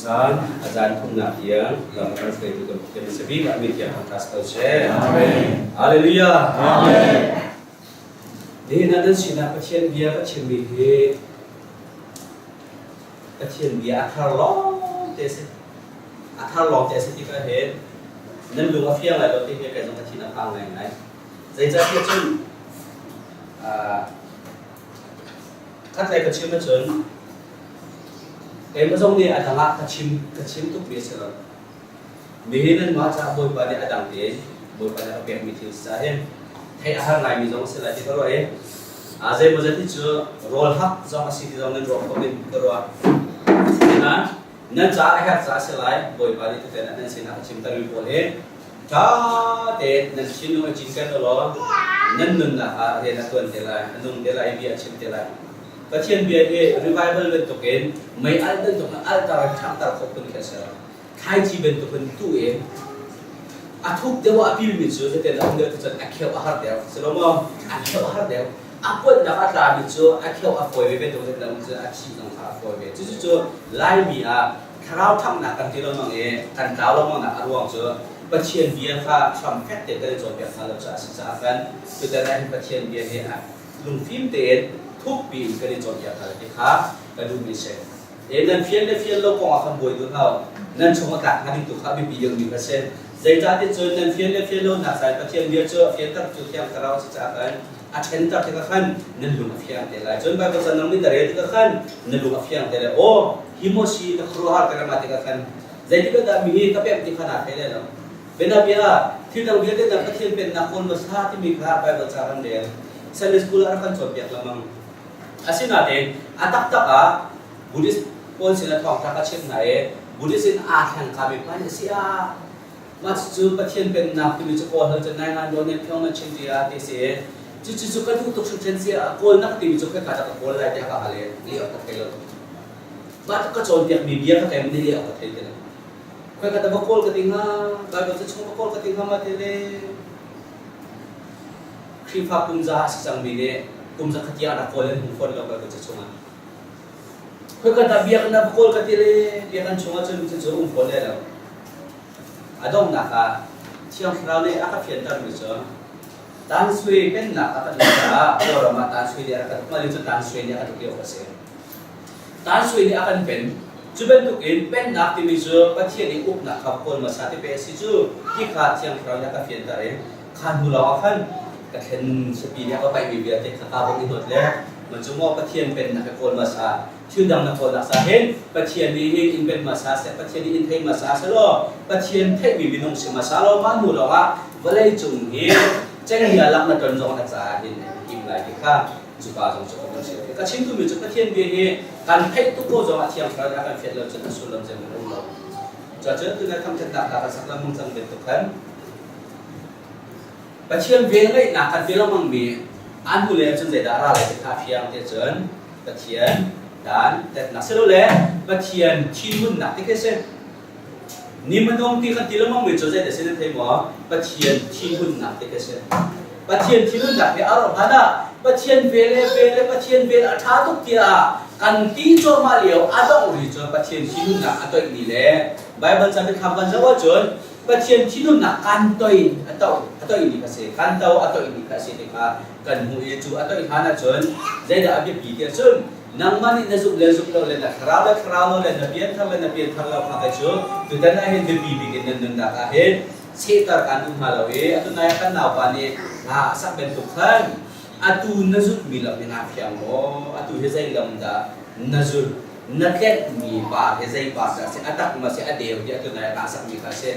Zan a zan thumnak tiang lam kan hruaitu kan Pathian a si bik ah mi tiang kan ko seh. Amen. Hallelujah. Amen. Nihin ah nan sinah Pathian bia ka chimmi hi Pathian bia a thar lawng te si. A thar lawng te si ti ka hin nan lung a fiang lai lo ti hi kai zong ka thin a phang ngaingai. Zeicahtiah cun khatlei ka chim ahcun keimah zong nih a dang ah ka chim ka chim tukmi a si lo. Nihin nanmah caah Bawipa nih a dang tein Bawipa nih a ka pekmi thil si caah hin theih a har ngaimi zong a si lai ti ka ruah i zeimawzat hi cu rawl hak zong a si ti zong nan ruah khawh men ka ruah. Asinain nan caah a herh caah a si lai Bawipa nih tutan ah nan sinah ka chimtermi pawl hi ṭha tein nan thinlung i cinken ulaw nan nunnak ah rian a ṭuan te lai, a nung te lai i bia a chim te lai. Pathian bia hi revival bantukin mei alh bantukin alhter in ṭhanghter khawh phun khi a si lo. Thlaici bantukin tuh in a thuk deuh ah a pilmi cu zeitin a um deuh cun a kheuh a har deuh. Si lo maw? A kheuh a har deuh. A kuatnak a tlami cu a kheuh a fawi ve bantuk zeitin a um cun a thi zong kha a fawi ve. Cucu cu Laimi ah thlarau ṭhanghnak kan ti lengmang i kan tlau lengmangnak a ruang cu Pathian bia kha hram fek tein kan i cawnpiak hna lo caah a si caah khan tutan ah hin Pathian bia hi a lungfim tein thukpi in kan i cawnpiak hna ti kha ka duhmi a si. E nan fian le fian lo kong ah khan buai duh hlah u. Nan chung a tlak hnga ding tu kha biapi deuhmi kha si. Zeicahtiah cun nan fian le fian lo nak sai Pathian bia cu a fianter cu Thiang Thlarau a si caah khan a ṭhenter tikah khan nan lung a fiang te lai. Cun Baibal ca nang nih na rel tikah khan na lung a fiang te lai. Aw, hi maw si na khuaruahhar te ma tikah khan zeitik dah mi hi ka pemh ti kha naa thei lai lo. Bianabia ah thil dang vialte na Pathian pennak kawl hmasa timi kha Baibal ca kan rel. Sunday school ah rak kan cawnpiak lengmang. Asinain a taktak ah Buddhist pawl sin ah thawngṭha ka chimh hna i Buddhist in aa thleng kami pa nih si ah mah cucu Pathian pennak timi cu kawl hal cun nai ngan law nen phiong nan chim tiah ti si i cucu cu ka duh tuk hringhran si ah kawl nak timi cu khoika dah ka kawl lai tiah ka hal i leh awk ka thei lo. Mah cu ka cawnpiakmi bia kha keimah nih leh awk ka thei ti lo. Khoika dah va kawl ka ti hnga, Baibal cu chung va kawl ka ti hnga ma ti le Khrihfa kum za a si cangmi nih kum zakhat tiang rak kawl an hmu fawn lo Baibal ca chungah. Khoika dah biakinn ah va kawl ka ti le biakinn chungah cun cucu um fawn lai lo. A donghnak ah Thiang Thlarau nih a ka fiantermi cu Tan Sui pennak a kan caah Kawlram ah Tan Sui nih a kan mah cu Tan Sui nih a tuk lio a si. Tan Sui nih a kan pen. Cu bantukin pennak timi cu Pathian i uknak kha kawl hmasa ti pe a si cu ti kha Thiang Thlarau nih a ka fianter i kha hnu lawng ah khan ka thlen siapi nih a ka paihmi vialte kha kaa vong i hnawt le man cu maw Pathian pennak hi kawl hmasa thil dang na kawlnak sa hin Pathian nih hin in pen hmasa seh Pathian nih in thei hmasa selaw Pathian theihmi minung si hmasa law mah hnu lawng ah vawlei cung hi cenghngia lak na ton zong na caah hin him lai ti kha cuka zong cu ka si. Ka chim duhmi cu Pathian bia hi kan theih tuk ko zong ah Thiang Thlarau nih a kan fiat lo cun a sullam zeihmanh a um lo. Cuacun tunai thangṭhatnak hla kan sak lengmang cang bantuk khan Pathian velngeihnak kan ti lengmangmi an hnu le cun zeidah a ra lai ti kha fiang te cun Pathian dan tetnak silole Pathian thinhunnak ti khi a si. Ni hmanung ti kan ti lengmangmi cu zeidah si nan thei maw? Pathian thinhunnak ti khi a si. Pathian thinhunnak hi a rauh hlan ah Pathian vel le vel le Pathian vel a ṭha tuk tiah kan ti cuahmah lio a dongh ri cu Pathian thinhunnak a toih ni le Baibal ca biathlam kan zoh ahcun Pathian thinhunnak kan toi a to a toih ni kha si kan to a toih ni kha si ti kha kan hmuh i cu a toih hlan ahcun zeidah a biapi tiah cun nangmah nih na zumh le zumh lo le na thlarau le thlarau lo le na pianthar le na pianthar lo kha kai cu tutan ah hin biapi bik in nan nunnak ah hin chehter kan duh hna lo i atu nai ah kan naupa nih hla a sak bantuk khan atu na zulhmi lam hi naa fiang maw atu hi zei lam dah na zulh na tlenhmi pa hi zei pa dah a si a tak ma si a deu ti atu nai ah sakmi kha a si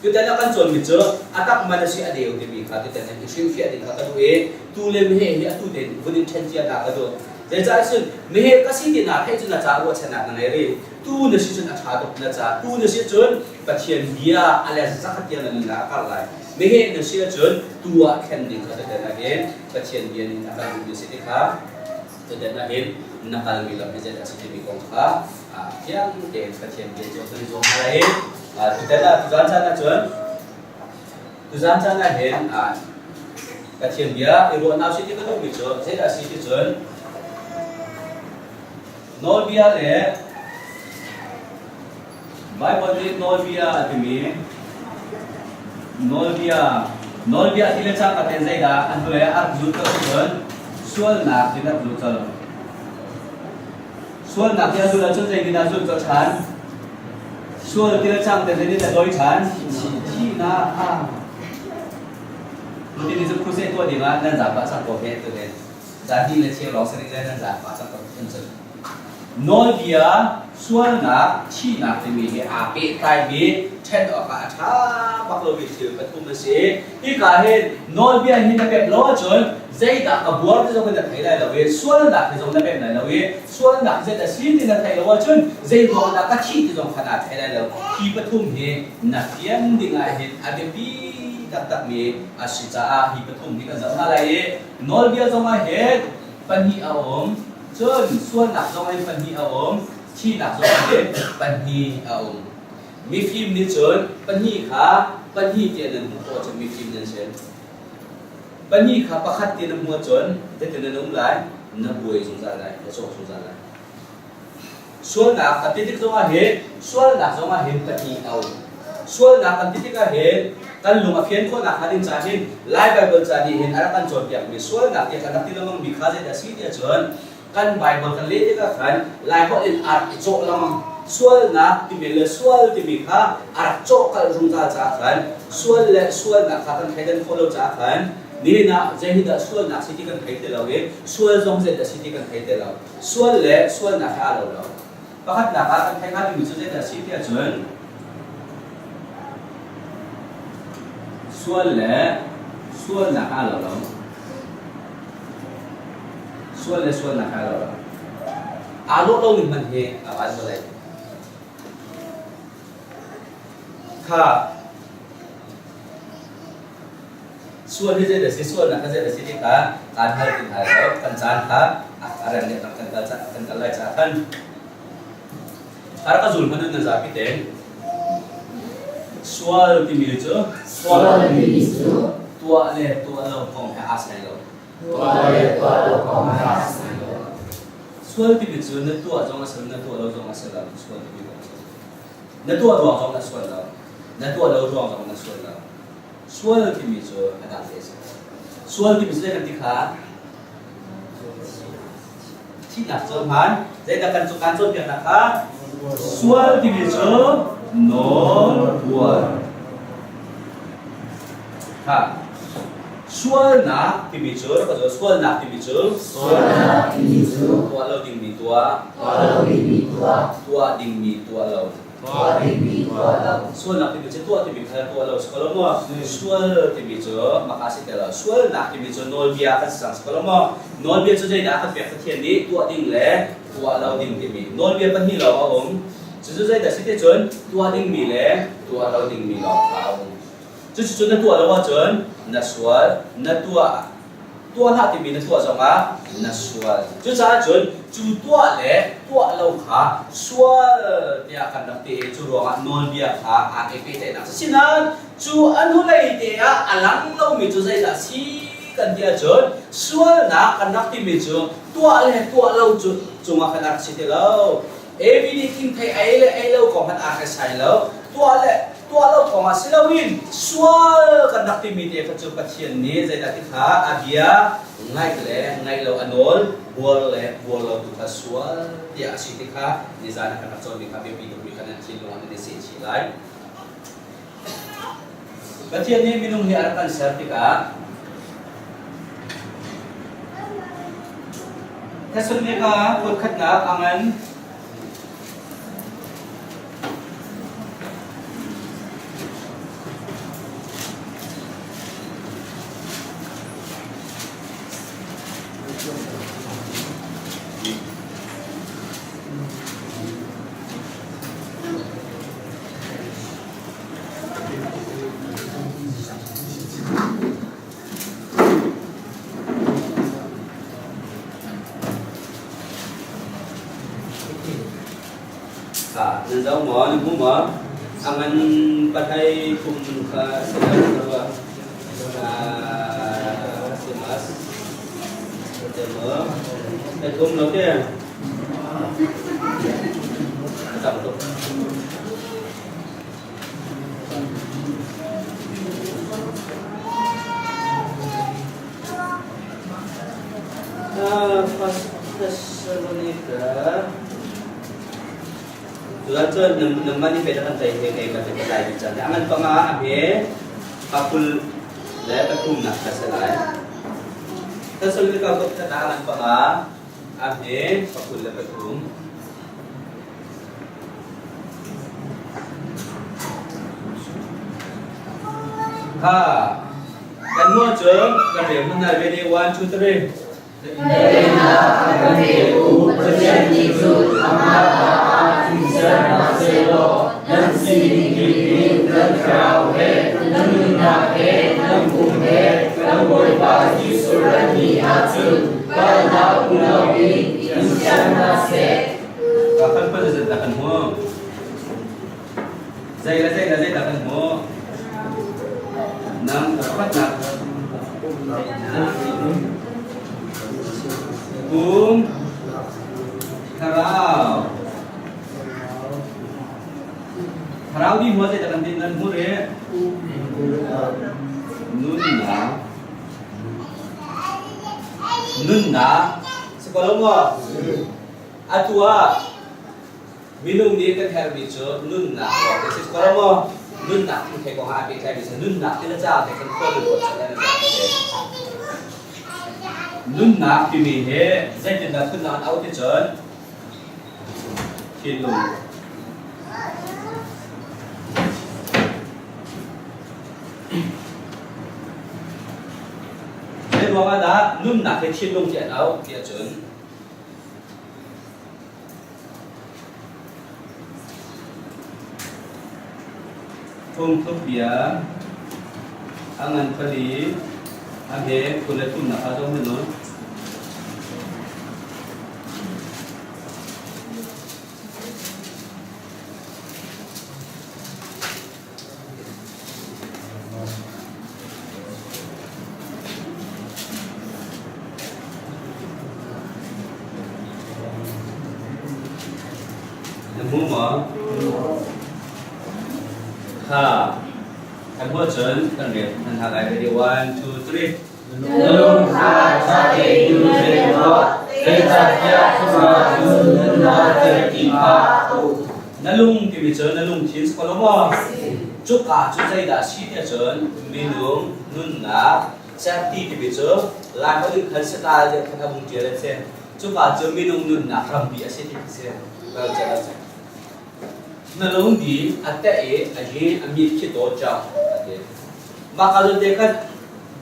tutan ah kan cawnmi cu a tak man a si a deu timi kha tutan ah i hrilhfiah ding kha ka duh i tu le meheh hi atu tein vun in ṭhen cia hna ka duh zeicah cun meheh ka si ti naa theih cun na ca ruahchannak na ngei rih tu na si cun a ṭha tuk na ca tu na si cun Pathian bia a le zakhat tiang na nunnak a karh lai meheh na si ahcun tu ah thlen ding kha tutan ah hin Pathian bia nih a kan duhmi si ti kha tutan ah hin na kalmi lam hi zeidah a si timi kong kha fiang tein Pathian bia cu kan zuam hna lai tutan ah tuzan caan ahcun tuzan caan ah hin Pathian bia i ruahnak si ti ka duhmi cu zeidah a si ti cun nawlbia le Baibal nih nawlbia a timi nawlbia nawlbia ti le cangka tein zeidah a hnulei ah a rak zul colh ahcun sualnak in a rak zul colh. Sualnak ti a zul ahcun zeitindah a zul colh ṭhan? Sual ti le cang tein zeitindah a dawi ṭhan? Thihnak a Cutin nih cun crusade tuah dingah nan zaangfah cang ko heh tuhin. Zan le cheu lawng si rih le nan zaangfah cang ko cun cun. Nawlbia sualnak thihnak timi hi aa pehtlaimi ṭhen awkah a ṭha bak lomi thil pathum a si. Hika hin nawlbia hi na pek lo ahcun zeidah ka buar ti zong in na thei lai lo i sualnak hi zong na pek lai lo i sualnak hi zeidah si ti na theih lo ahcun zei ruang dah ka thih ti zong kha naa thei lai lo. Hi pathum hi na fian ding ah hin a biapi taktakmi a si caah hi pathum hi kan zoh hna lai i nawlbia zong ah hin pahnih a um. Cun sualnak zong in pahnih a um, thihnak zong in pahnih a um. Mifim nih cun pahnih kha pahnih tiah nan hmuh khawh ahcun mifim nan si. Pahnih kha pakhat ti na hmuh ahcun zeitin nan um lai? Na buai zungzal lai, na cawk zungzal lai. Sualnak kan ti tik zongah hin sualnak zongah hin pahnih a um. Sualnak kan ti tikah hin kan lung a fian khawhnak hnga ding caah hin Lai Baibal ca nih hin a rak kan cawnpiakmi sualnak tiah kan rak ti lengmang mi kha zeidah a si tiah cun kan Baibal kan leh tikah khan Lai holh in a rak i cawh lengmang. Sualnak timi le sual timi kha a rak cawhkalh zungzal caah khan sual le sualnak kha kan thleidan khawh lo caah khan nihin ah zei hi dah sualnak si ti kan thei ti lo i sual zong zeidah si ti kan thei ti lo. Sual le sualnak he aa lo lo. Pakhatnak ah kan theih hnga dingmi cu zeidah a si tiah cun sual le sualnak aa lo lo. Sual le sualnak aa lo lo. Aa lawh lo ning hmanh hi a van vawlei. Kha Sual hi zeidah a si, sualnak hi zeidah a si ti kha kaan hal ti hna lo. Kan caan kha a rem nih kan kal kan kal lai caah khan a rak ka zul hmanh nan zapi tein sual timi cu Sual timi cu tuah le tuah lo kong he aa sai lo. Tuah le tuah lo kong he aa sai lo. Sual timi cu na tuah zong a si lo, na tuah lo zong a si lo. Sual timi kong a si. Na tuah ruang zong na sual lo. Na tuah lo ruang zong na sual lo. Sual timi cu a dang te a si. Sual timi cu zei kan ti kha? Thihnak cu hmaan. Zeidah kan kan cawnpiaknak kha? Sual timi cu nawl buar. Ha. Sualnak timi cu sualnak timi cu Sualnak timi cu tuah lo dingmi tuah tuah lo dingmi tuah tuah dingmi tuah lo Tuah dingmi tuah lo. Sualnak timi cu tuah timi kha tuah lo si ko lo maw? Sual timi cu maka si te lo. Sualnak timi cu nawlbia kan si cang si ko lo maw? Nawlbia cu zeidah kan pek Pathian nih tuah ding le tuah lo ding timi. Nawlbia pahnih lawng a um. Cucu zeidah si ti cun tuah dingmi le tuah lo dingmi lawng kha a um. Cucu na tuah lo ahcun na sual, na tuah tuah hlah timi na tuah zongah na sual. Cucaah cun cu tuah le tuah lo kha sual tiah kan rak ti i cu ruangah nawlbia kha aa ke pehtlaihnak a si. Sinain cu a hnulei te ah a lang lomi cu zeidah a si kan ti ahcun sualnak kan rak timi cu tuah le tuah lo cu cungah kan rak si ti lo. Evi nih thingthei ei le ei lo kong hmanh aa hresai lo. Tuah le tuah lo kong ah si loin sual kan rak timi te kha cu Pathian nih zeidah ti kha a bia ngaih le ngaih lo a nawl, buar le buar lo tu kha sual tiah a si ti kha nizan ah kan rak cawnmi kha biapi tukmi kha nan thinlung ah nan i seh chih lai. Pathian nih minung hi a rak kan ser tikah Thesalonika kuatkhatnak a ngan. Nan zoh maw? Nan hmu maw? A ngan pathai thum kha si lo ka ruah. Si mas. Maw? Thum lo te. A tam tuk. Thessalonica Tutan cun nangmah nih pei kan tei he kei ka te lai ding cang. A ngan panga a hme pakul le pathumnak ka si lai. Thessalonica kut a ngan panga a hme pakul le pathum. Ha kan hmuh cun kan rel hman lai ready 1 2 3. Teinak a kan petu Pathian nih cun amah caah in ser hna sehlaw nan sining kip in nan thlarau he, nan nunnak he, nan pum he, kan Bawipa Jesuh rat ni ahcun palhnak um loin in siang hna seh. Kan pa zeidah kan hmuh? Zei le zei le zeidah kan hmuh? Nang pakhatnak pum thlarau thlarau di hmuh zeidah kan din nan hmuh rih? Nunnak nunnak si ko lo maw? Atu ah minung nih kan herhmi cu nunnak lawng te si ko lo maw? Nunnak thingthei kong ah aa pehtlaimi cu nunnak ti le ca te kan khual in ruat seh le Nunnak timi hi zeitindah phunnak an auh ti cun thinlung. Zei ruang ah dah nunnak hi thinlung ti an auh ti ahcun Phungthluk bia a ngan pali a he 23 nak ah zoh hmanh u. Na hmu maw? Kha kan hmuh cun kan rel hman hna lai. Ready? One, two, three. Na lung kha ṭha tein rel tuah, zeicahtiah cuka cun nunnak cerhti kha a um. Na lung timi cu na lungthin si ko lo maw? Cuka cu zeidah a si tiah cun minung nunnak cerhti timi cu Laiholh in khan sakal tiah khan a vung ṭial an si. Cuka cu minung nunnak hrampi a si ti khi si. Na lung di a teh i a hi a mit khi taw cang a ti. Mah ka zawn te khan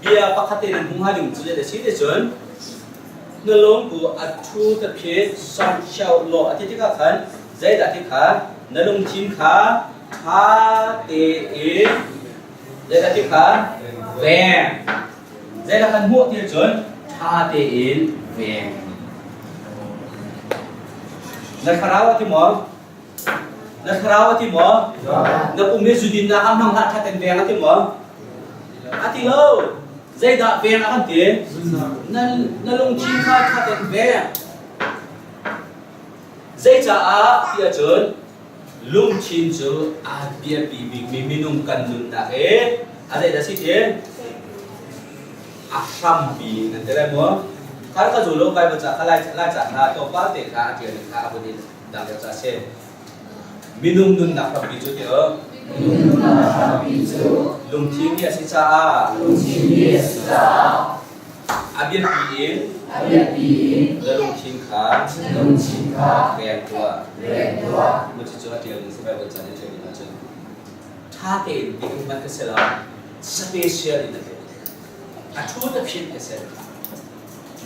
bia pakhat te nan hmu hnga ding cu zei a si ti cun na lung ku a ṭhu ta phit sang xiao law a ti tikah khan zeidah ti kha na lungthin kha ṭha tein zeidah ti kha veng zeidah kan hmuh ti cun ṭha tein veng na thlarau a ti maw Na thlarau a ti maw? Na pum hi zudinnak ah hmang hlah ṭhat in veng a ti maw? A ti lo. Zeidah veng a kan ti? Na lungthin kha ṭhat in veng. Zeicaah ti ahcun lungthin cu a biapi bikmi minung kan nunnak i a zeidah si ti? A hrampi nan ti lai maw? Kha ka zul lo Bible ca kha lai lai ca kha tlawmpal te kha a ṭial kha a vun in dang deuh ca a si. Minung nunnak hrampi cu ti u. Minung nunnak hrampi cu lungthin nih a si caah lungthin nih a si caah a biapi in a biapi in na lungthin kha na lungthin kha veng tuah. Veng tuah. Cucu a ṭial ning si Bible ca nih a ṭial ning ahcun ṭha tein ti hmanh ka si lo special in a ti. A ṭhu ta phin ka si.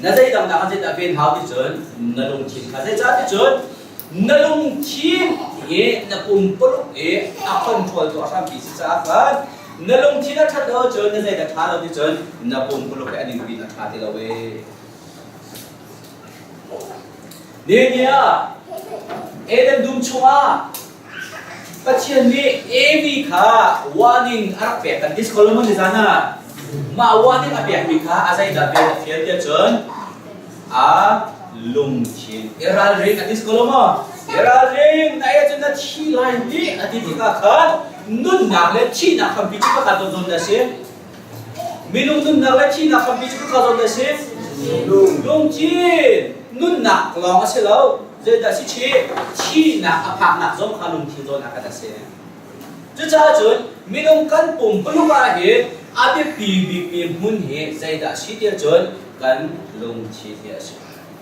Na zeidang dah kan zeidah ven hau ti cun na lungthin kha zeicah ti cun na lungthin hi na pumpuluk i a control tu a hrampi si caah khan na lungthin a ṭhat lo cun na zeidah ṭha lo ti cun na pumpuluk hi a ningpi in a ṭha ti lo ee. Nehemiah Eden dum chungah Pathian nih Evi kha warning a rak pek kan ti ko lo maw nizan ah? Mah warning a pekmi kha a zeidah pek a fial tiah cun a lungthin i ralring a ti ko lo maw? I ralring na ei ahcun na thi lai ti a ti tikah khan nunnak le thihnak hrampi cu pakhat zawn na si. Minung nunnak le thihnak hrampi cu pakhat zawn na si. Lungthin nunnak. lawng a si lo. Zeidah si chih? Thihnak a phaknak zong kha lungthin zawn ah khan a si. Cucaah cun minung kan pumpuluk ah hin a biapi bikmi hmun hi zeidah a si tiah cun kan lungthin hi a si.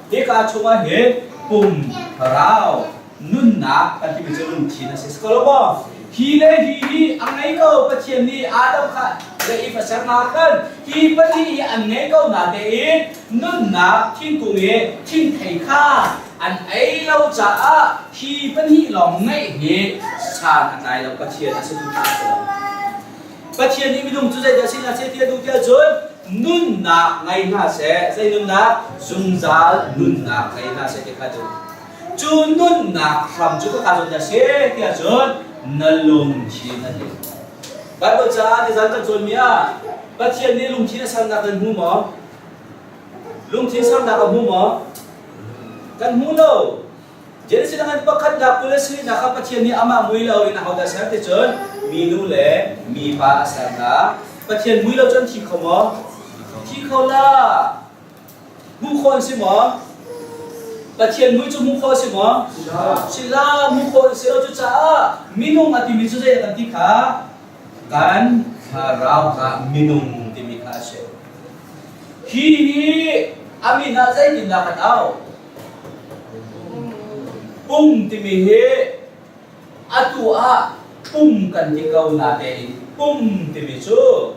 Hika chungah hin pum, thlarau, nunnak kan timi cu lungthin a si. Si ko lo maw? Hi le hi hi a ngei ko Pathian nih Adam kha le Eve a ser hna khan hi pahnih hi an ngei ko natein nunnak thingkung i thingthei kha an ei lo caah hi pahnih lawng ngeih hi san a tlai lo Pathian a si tu a si lo. Pathian nih minung cu zeidah si hna seh ti a duh tiah cun nunnak ngei hna seh zei nunnak zungzal nunnak ngei hna seh ti kha duh. Cu nunnak hram cu ka zawn dah si tiah cun na lungthin a ti. Bible caah nizan kan cawnmi ah Pathian nih lungthin a sernak kan hmu maw? Lungthin sernak a hmu maw? Kan hmu lo. Genesis ngan pakhatnak kul le sarihnak ah Pathian nih amah mui lo in ahodah ser ti cun minu le mipa a ser hna. Pathian mui lo cun thi kho maw? Thi kho la. Hmuh khawh an si maw? Pathian mui cu hmuh khawh a si maw? Si la, hmuh khawh an si lo. Cucaah minung a timi cu zei kan ti kha? Kan thlarau kha minung timi kha a si. Hi hi a min ah zeitindah kan auh? Pum timi hi atu ah pum kan ti ko natein pum timi cu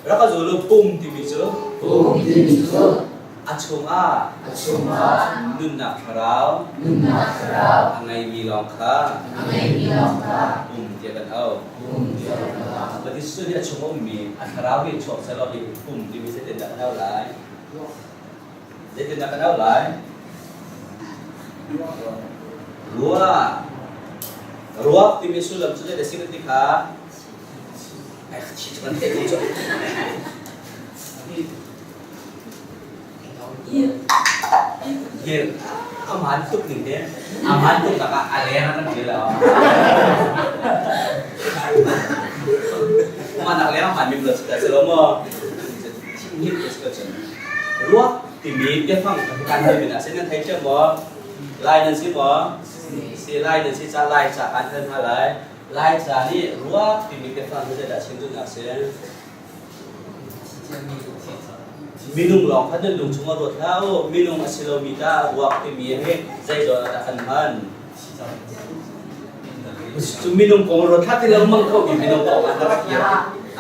rak ka zul u pum timi cu Pum timi cu a chungah a chungah nunnak thlarau nunnak thlarau a ngeimi lawng kha a ngeimi lawng kha pum tiah kan auh. Pum tiah kan auh. Pathian Jesuh nih a chung a ummi a thlarau hi chuak selaw hi pum timi zeitindah kan auh lai? Zeitindah kan auh lai? Ruah. Ruak timi sullam cu zei a si kan ti kha? Ai chi cu kan theih ko cu. Hir. Aman tuk ning te. Aman tuk tak ah a leng kan ti lo. Manak leng aman mim lo si ta si lo maw? Hir te si ko cun. Ruak timi biafang kan hal min ah sin nan thei thiam maw? Lai nan si maw? Si lai nan si ca lai ca kan hal hna lai. Lai ca nih ruak timi biafang hi zeidah chim duhnak si? Minung lawng kha nan lung chungah ruat hlah u. Minung a si lomi dah ruak timi hi zei zawn ah dah kan hman? Cu minung kong ruat hlah ti lo mang kho mi minung kong ah na rak kir.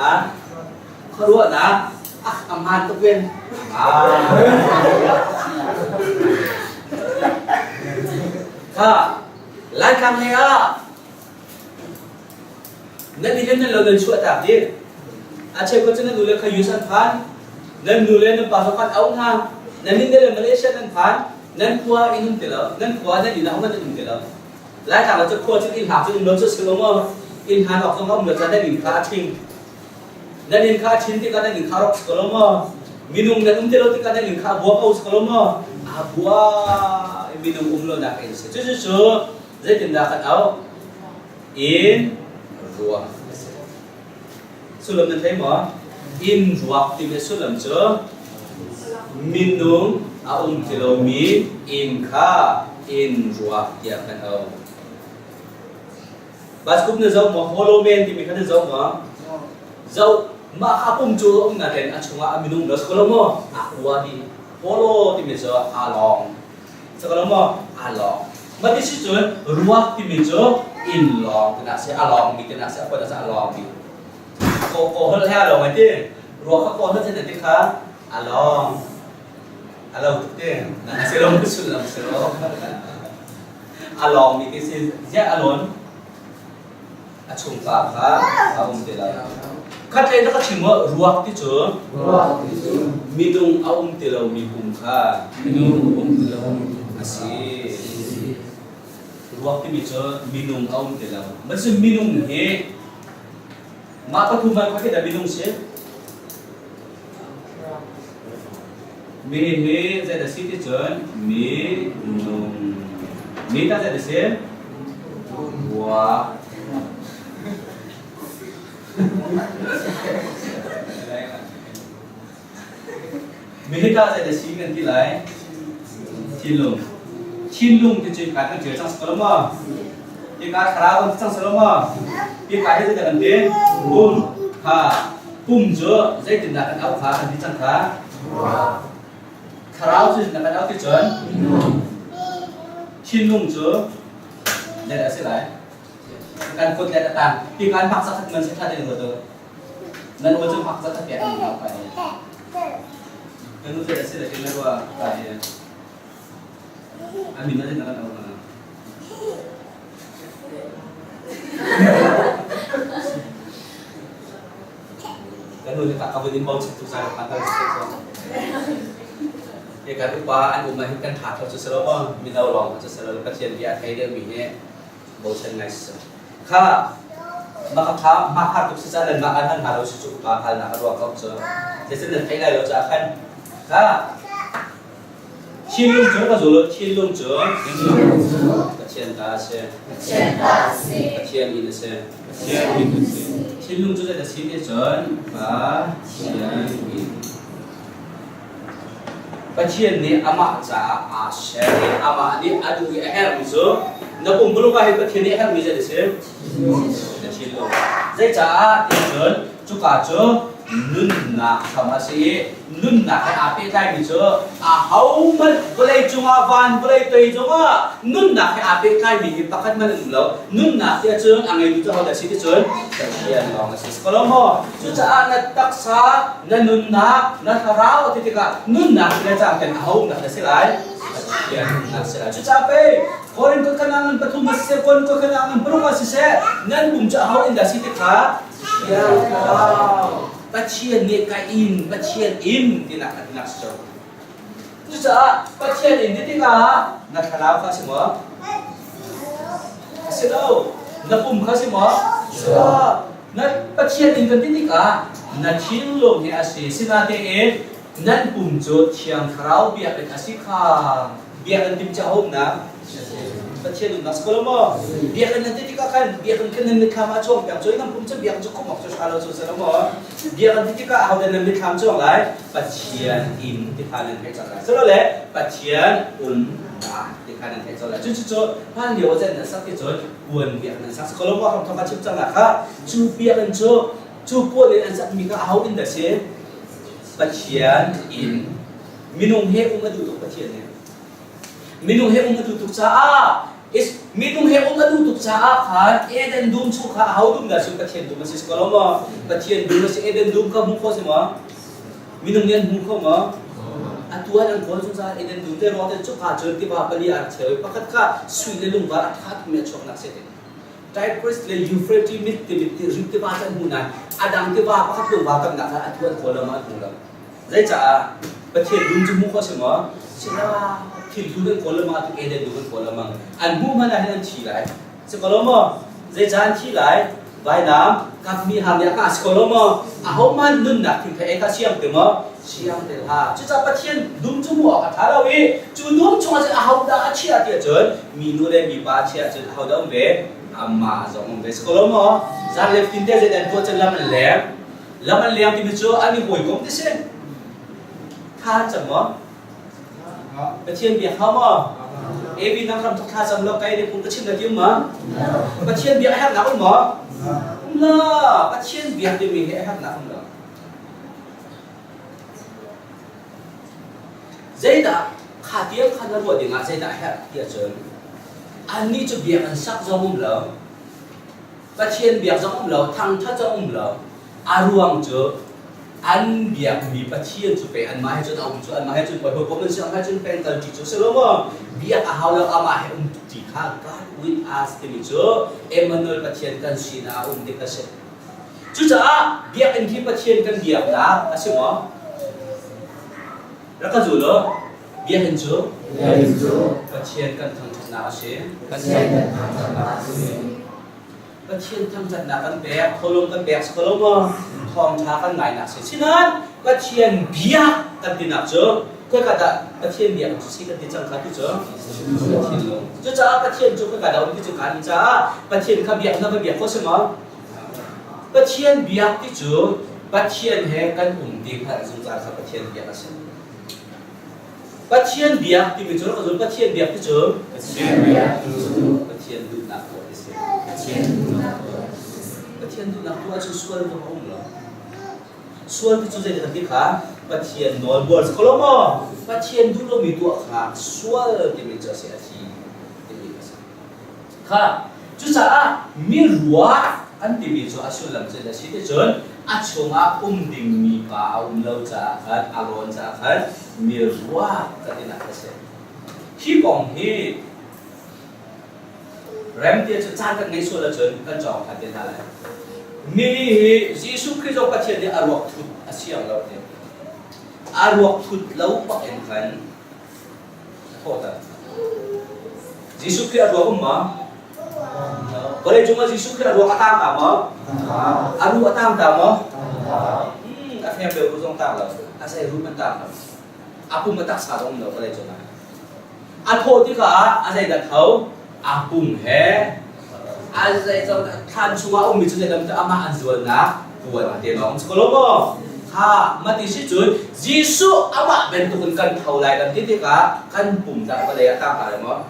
Ah? Khuaruahnak ah a hmaan tuk ven. Kha Laitlang lei ah nan i nan lo nan chuah tak dih. A cheukhat cu nan nu le kha US an phan. Nan nu le nan pa zong kan auh hna. Nan inn le Malaysia nan phan. Nan khua in um ti lo. Nan khua nan inn ah um nan um ti lo. Laitlang ah cu khua cu inn hak cu um lo cu si lo maw? Inn han awk zong a um lo ca nan inn kha a ṭhing. Nan inn kha a ṭhin tikah nan inn kha rawk si ko lo maw? Minung nan um ti lo tikah nan inn kha a bua ko si ko lo maw? A bua i minung um lonak inn si. Cucu cu zeitindah kan auh? Inn ruak a si. Sullam nan thei maw? Inn ruak timi sullam cu minung a um ti lomi inn kha inn ruak tiah kan auh. Baskum na zoh maw? Hollow Man timi kha na zoh maw? Zoh. Mah kha pum cu a um nain a chungah a minung lo si ko lo maw? A ua dih. Hollow timi cu aa lawng. Si ko lo maw? Aa lawng. Mah ti si cun ruak timi cu inn lawng tinak si, a lawngmi tinak si, a kuat ah a lawngmi. Ko ko holh he a lawng ai ti. Ruak kha ko holh cun ti kha a lawng. A lo tuk ti. Na si lo sullam si lo. A lawngmi ti si ziah a lawn a chungpa kha a um ti lo khatlei na ka chim maw ruak ti cu Ruak ti cu minung a um ti lomi pum kha minung um ti lo a si ruak timi cu minung a um ti lo macu minung hi mah pathum man kha dah minung si Mi hi zei dah si ti cun minung. Mi tah zei dah si? Ruak. Mi hi tah zei dah si kan ti lai? Thinlung. Thinlung ti cu ka kan ṭial cang si ko lo maw? Hi ka thlarau kan ti cang si lo maw? Hi ka hi zeidah kan ti? Pum. Kha pum cu zeitindah kan auh kha kan ti cang kha? Thlarau cu zeitindah kan auh ti cun? Thinlung cu zeidah a si lai? Kan kut le a tang. Hi kan hmak zakhat man si ṭha ding lo tu. Nan aw cu hmak zakhat pek an hau ka hi. Kan nu zeidah a si lai ti na ruah ka hi. A min na kan auh hna. Kan nu nih ka vun in bochan tu sai ka kan si ko. Ke kan upa an um ah hin kan tha tho cu si lo maw mino lawng cu si lo Pathian bia thei deuh mi hi bochan ngai si. Kha maka tha ma har tuk si ca nan mah an han ha lo si cu upa hal nak a ruang ko cu. Zeitin nan thei lai lo ca khan kha Thinlung cu ka zul u, thinlung cu Pathian ta a si. Pathian inn a si. Thinlung cu zei a si ti cun Pathian inn. Pathian nih amah caah aa ser i amah nih a duh i a herhmi cu na pumpuluk ah hin Pathian nih a herhmi zei a si? Na thinlung. Zeicaah ti cun cuka cu nunnak hram a si i nunnak he aa pehtlaimi cu ahohmanh vawlei cungah van vawlei toi cungah nunnak he aa pehtlaimi hi pakhat hmanh an um lo. Nunnak ti ahcun a ngeitu cu ahodah a si ti cun Pathian lawng a si. Si ko lo maw? Cucaah na taksa, na nunnak, na thlarau ti tikah nunnak ti le cang ten aho nak na si lai? Pathian nunnak si lai. Cucaah pei Korin kanaan pathum ah siseh, Korin kanaan paruk ah siseh, nan pum cu aho in dah si ti kha Thiang Thlarau. Pathian nih ka inn, Pathian inn tinak a tinak si co. Cucaah Pathian inn ti tikah na thlarau kha si maw? A si lo. Na pum kha si maw? Si lo. Na Pathian inn kan ti tikah na thinlung hi a si. Sinatein nan pum cu Thiang Thlarau biakinn a si kha biakinn tim cu a umnak Pathian umnak si ko lo maw? Biakinn nan ti tikah khan biakinn khan nan mitthlam ah chuang peng cu nan pum cu biakinn cu khumh awk cu ṭha lo cu si lo maw? Biakinn ti tikah ahodah nan mitthlam chuang lai? Pathian inn ti kha nan theih cang lai. Silole Pathian umnak ti kha nan theih cang lai. Cucu hlan lio ah nan sak ti cun puan biakinn an sak. Si ko lo maw? Hramthawk ah chim cang lai kha. Cu biakinn cu cu puan in an sakmi kha aho inn dah si? Pathian inn. Minung he um a duh tuk Pathian nih. Minung he um a duh tuk caah is minung he um a duh tuk caah khan Eden dum chung kha aho dum dah si Pathian dum a si ko lo maw? Pathian dum a si Eden dum kha hmu kho si maw? Minung nih an hmu kho maw? Atu an an kawl zungzal Eden dum te ruang te cuka cun tiva pali a rak cheu i pakhat kha sui le lungvar a ṭha tukmi a chuaknak si ti. Tigris le Euphrates mit timit ti rit tiva cu an hmu nain a dang tiva pakhat lungvar tamnak kha atu an kawl lo ma an hmu lo. Zeicah Pathian dum cu hmuh khawh si maw? Si lo. Thil dum an kawl lengmang atu Eden dum an kawl lengmang. An hmuh hmanh ah hin an thi lai. Si ko lo maw? Zeicah an thi lai? Vainam kapmi hang nih a kah si ko lo maw? Ahohmanh nunnak thing kha ei kha siang ti maw? Siang te hlah. Cucaah Pathian dum cu hmuh awk a ṭha lo i cu dum chungah cun ahodah a chiah ti ahcun minu le mipa a chiah ahcun ahodah um ve? Amah zong um ve. Si ko lo maw? Zan le fin te zeidah an tuah cun lam an leng. Lam an leng timi cu an i hawikom ti si. Tha an cam maw? Pathian biak hau maw? AB nang ram thok thla cam lo kai ne phung ka chim na ti um ma? Pathian biak a herhnak um maw? Um la. Pathian biak timi hi a herhnak um lo. Zeidah kha tiang kha na ruah dingah zeidah a herh ti ahcun annih cu biak an sak zong um lo. Pathian biak zong um lo, thangṭhat zong um lo. A ruang cu an biakmi Pathian cu pei anmah he cun a um cu, anmah he cun hawikom an si, anmah he cun peng kalṭi cu si lo maw? Biak a hau lo, amah he um ṭi kha God with us timi cu Emmanuel Pathian kan sinah a um ti kha si. Cucaah biakinn hi Pathian kan biaknak a si maw? Rak ka zul u. Biakinn cu Pathian kan thangṭhatnak a si. Pathian thangṭhatnak kan pek, tholung kan pek si ko lo maw? Thawngṭha kan ngainak si. Sinain Pathian biak kan tinak cu khoika dah Pathian biak cu si kan ti cang kha ti cu thinlung. Cucaah Pathian cu khoika dah um ti cu kan caah Pathian kha biak na va biak kho si maw? Pathian biak ti cu Pathian he kan um ti hngalh zungzal kha Pathian biak a si. Pathian biak timi cu ka zul Pathian biak ti cu Pathian biak ti cu Pathian duhnak tuah ti si. Pathian duhnak tuah ti si. Pathian duhnak tuah cu sual va um lo. Sual ti cu zei kan ti kha Pathian nawl buar si ko lo maw? Pathian duh lomi tuah kha sual timi cu a si a thi timi a si. Kha cucaah mi ruah an timi cu a sullam cu a si ti cun a chungah um dingmi pa a um lo caah khan a rawn caah khan mi ruah ka tinak a si. Hi kong hi rem ti cu caan kan ngei sual ahcun kan cawng ṭhan te hna lai. Mi hi Jesuh Khrih zong Pathian nih a ruak thut a siang lo ti. A ruak thut lo bak in khan a thawhter. Jesuh Khrih a ruak um ma? Vawlei cungah Jesuh Khrih a ruak a tang ta maw? A ruh a tang ta maw? A fem deuh ruh zong tang lo. A sei ruh man tang lo. A pum a taksa zong um lo vawlei cungah. A thawh tikah a zeidah tho? A pum he a zei thlan chungah a ummi cu zeidah amah an zualnak puan te lawng si ko lo maw? Kha mati si cun Jesuh amah bantukin kan tho lai kan ti tikah kan pum dah vawlei ah tang ta lai maw?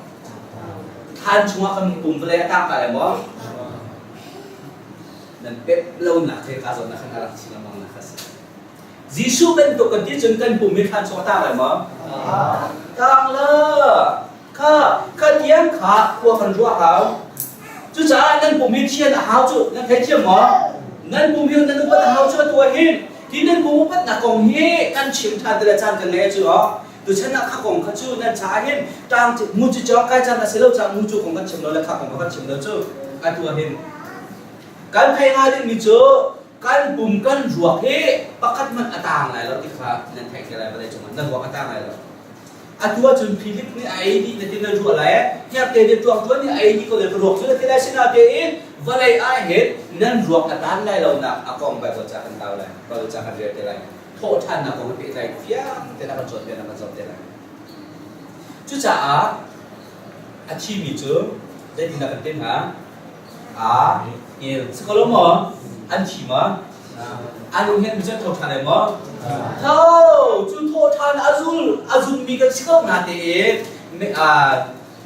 Thlan chungah kan pum vawlei ah tang ta lai maw? Nan pep lonak he ka zawn ah khan a rak chin lengmang nak a si. Jesuh bantuk kan ti cun kan pum hi thlan chung a tang lai maw? Tang lo. Kha kha tiang kha khua kan ruah hau. Cucaah nan pum hi thian a hau cu nan thei thiam maw? Nan pum hi nan upat a hau cu atu ah hin hi nan pum upatnak kong hi kan chim ṭhan te le caan kan ngei cu oh. Tuchan ah kha kong kha cu nan caah hin tang mu cu cawng kai caan a si lo caah mu cu kong kan chim lo le kha kong kha kan chim lo cu atu ah hin kan thei hnga dingmi cu kan pum kan ruak hi pakhat hmanh a taang lai lo ti kha nan theih te lai vawlei cungah nan ruak a taang lai lo. Atu ahcun Philip nih a ei dih na ti na ruah lai hngakte nih tuak tuan nih a ei dih ko le ka ruak cu na ti lai sinatein vawlei ah hin nan ruak a taan lai lo nak a kong Bible ca kan tau lai Bible ca kan rel te lai thawhṭhannak kong pehtlai fiang tein a kan cawnpiak a kan zoh te lai. Cucaah a thimi cu zeitindah kan ti hnga? A il si ko lo maw? An thi maw? An um hian cu tho ṭhan lai maw? Tho cu tho ṭhan a zul a zummi kan si ko na tein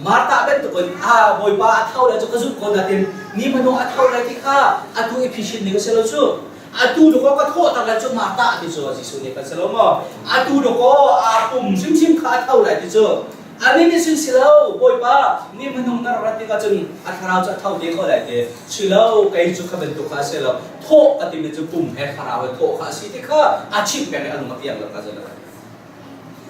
Martha bantukin a Bawipa a tho lai cu ka zumh ko natin ni hmanung a tho lai ti kha atu i phishin ning a si lo cu. Atu dakaw ka thawhter lai cu Martha ti cu Jesuh nih kan si lo maw? Atu dakaw a pum hrimhrim kha a tho lai ti cu. Ani nih sin si lo, Bawipa, ni hmanung na rak rat tikah cun a thlarau cu a tho te ko lai ti. Si lo, kei cu kha bantuk kha a si lo. Thawh ka timi cu pum he thlarau he thawh kha a si ti kha a chimh peng i a lung a piang lo ka zul.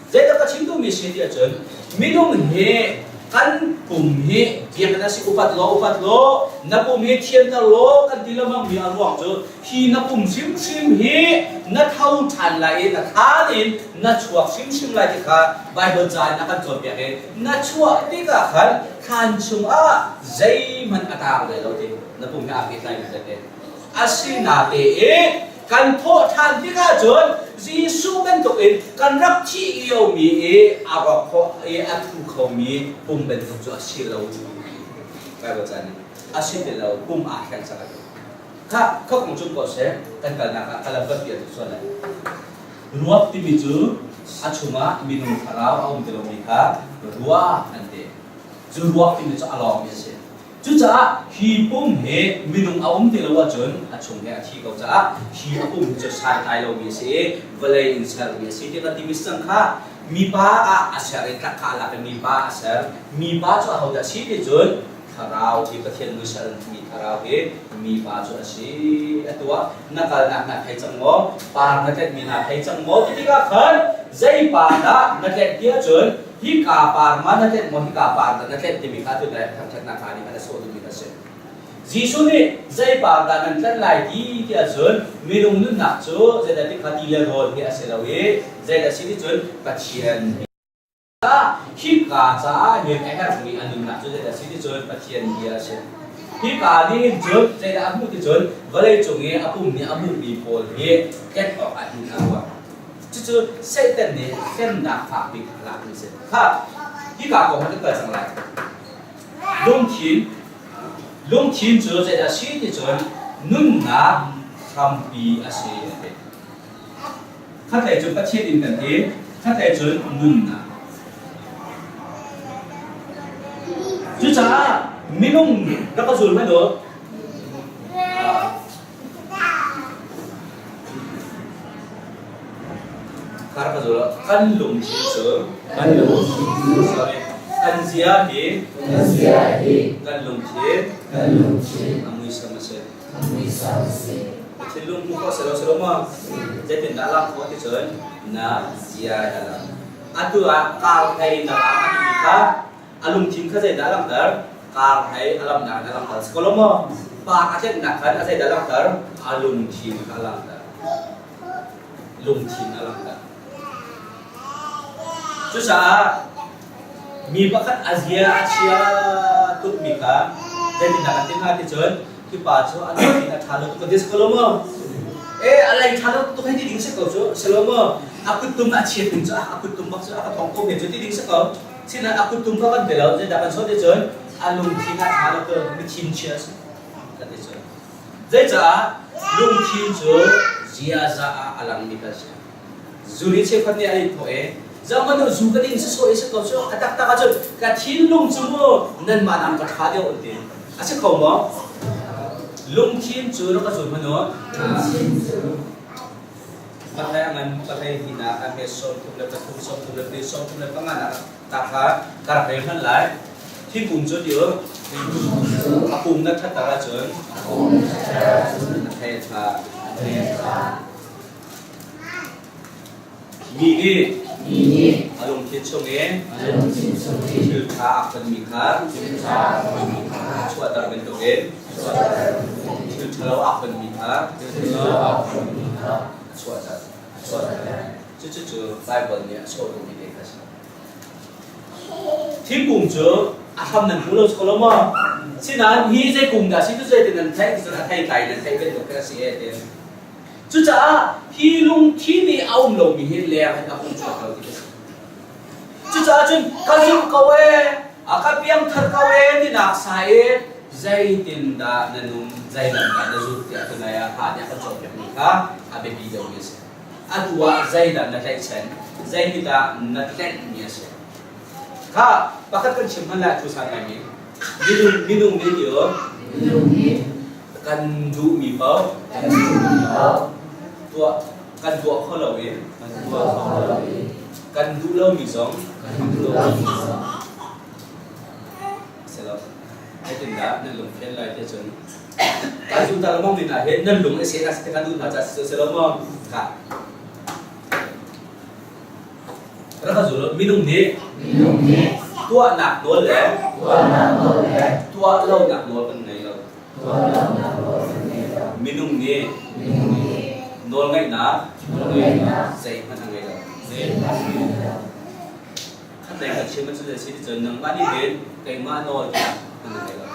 Zeidah ka chim duhmi si ti ahcun minung hi kan pum hi biakinn a si upat law upat law na pum hi thianter law kan ti lengmang mi a ruang cu hi na pum hrimhrim hi na tho ṭhan lai i na thlan in na chuak hrimhrim lai ti kha Baibal ca in a kan cawnpiak i na chuah tikah khan thlan chungah zeihmanh a taang lai lo ti na pum he aa pehtlai mi te asinatein kan thawh ṭhan tikah cun Jesuh bantukin kan rak thih liomi i a rawk khawh i a thu khomi pum bantuk cu a si lo. Baibal ca nih a si ti lo pum aa thleng cang a ti. Kha kha kong cu ko seh kan kalnak ah ka lam kan pial tuk sual lai. Ruak timi cu a chungah minung thlarau a um ti lomi kha ruak an ti. Cu ruak timi cu a lawngmi a si. Cucaah hi pum hi minung a um ti lo ahcun a chung he a thi ko caah hi a pum hi cu santlai lomi a si i vawlei in sermi a si ti kan timi sang kha mipa ah a ser i tlak kha a lak i mipa a ser. Mipa cu ahodah a si ti cun thlarau hi Pathian muisal mi thlarau hi mipa cu a si. Atu ah na kalnak na thei cang maw? Par na tletmi na thei cang maw? Ti tikah khan zei par dah na tlet ti ahcun hika par ma na tlet maw hika par dah na tlet timi kha tu le thangṭhatnak hna nih khan a sawh duhmi kha a si. Jesuh nih zei par dah nan tlet lai ti ti ahcun minung nunnak cu zeidah ti kha ti le rawl hi a si lo i zeidah si ti cun Pathian hika caah hin a herhmi a nunnak cu zeidah a si ti cun Pathian bia a si. Hika nih hin cun zeidah a hmuh ti cun vawlei cung i a pum nih a hmuhmi pawl hi tlet awk ah hin a ruah. Cucu Satan nih hlennak fak bik a lakmi a si. Kha hika kong ah kan kal cang lai. Lungthin lungthin cu zeidah a si ti cun nunnak hrampi a si a ti. Khatlei cu Pathian in kan ti, khatlei cun nunnak. Cucaah minung rak ka zul hmanh u. Kha rak ka zul kan lungthin cu Kan lungthin cu sorry kan zia hi kan zia hi kan lungthin kan lungthin a muisam a si. a muisam a si. Na thinlung hmuh khawh selaw selaw maw zeitindah lang khawh ti cun na zia a lang. Atu ah kar hlei na lang a timi kha a lungthin kha zeidah a langhter? Kar hlei a lamnak in a langhter. Si ko lo maw? Pa a tlenhnak khan a zeidah a langhter? A lungthin kha a langhter. Lungthin a langhter. Cucaah mi pakhat a zia a chia tukmi kha zeitindah kan ti hnga ti cun hi pa cu a lungthin a ṭha lo tuk a ti ko lo maw? E a lei ṭha lo tuk hei ti ding si ko cu si lo maw? A kuttum a chiat ding cu a kuttum bak cu a ka thong ko men cu ti ding si ko. Sinain a kuttum kha kan pe lo zeidah kan sawh ti cun a lungthin a ṭha lo tuk mithin chia a si kan ti cun. Zeicah lungthin cu ziaza ah a langmi kan si. Zuri cheukhat nih an i thawh i zohhmanh u zu ka ding si sawh i si ko cu a taktak ahcun ka thinlung cu mu nanmah nak ka ṭha deuh an ti. A si kho maw? Lungthin cu rak ka zul hmanh u. Lungthin cu Pathai a ngan pathai hnihnak a hme 33, 34, 35 nak ta kha ka rak rel hmanh lai. Thingkung cu ti u a kung na ṭhatter ahcun a thei a ṭha. Mi nih a lungthin chungin thil ṭha a khonmi kha chuahter bantukin thil ṭhalo a khonmi kha a chuahter. Cucu Baibal nih a sawh duhmi te kha a si. Thingkung cu a hram nan hmu lo ko lo maw? Sinain hi zei kung dah si tu zei nan theih ti cun a thei tlai nan theih bantuk khi a si e ti. Cucaah hi lungthin i a um lomi hi leng in a hung chuak lo ti a si. Cucaah cun ka zumh ko ee, a ka piangthar ko ee tinak sa i zeitindah na nung, zeilam dah na zulh tiah tunai ah ha nih a kan cawnpiakmi kha a biapi deuhmi a si. Atu ah zeidah na tlaihchan, zeitindah na tlenhmi a si. Kha pakhat kan chim hmanh lai thu san ngaimi minung minung nih ti Minung nih kan duhmi paoh kan duhmi paoh tuah kan tuah kho lo i kan tuah kho lo i kan duh lomi zong kan duh lomi zong selo zeitindah nan lungfian lai ti cun kan zum ta lamong ni na he nan lung a se na se kan duh hna cha selo maw ka rak ka zul minung nih minung nih tuahnak nawl le tuahnak nawl le tuah lonak nawl kan ngei lo tuah lonak nawl kan ngei lo minung nih minung nih nawlngeihnak nawlngeihnak zeihmanh a ngei lo zeihmanh a ngei lo khatlei kan chim cu si cun nangmah nih hin keimah nawl tiah kan ngei lo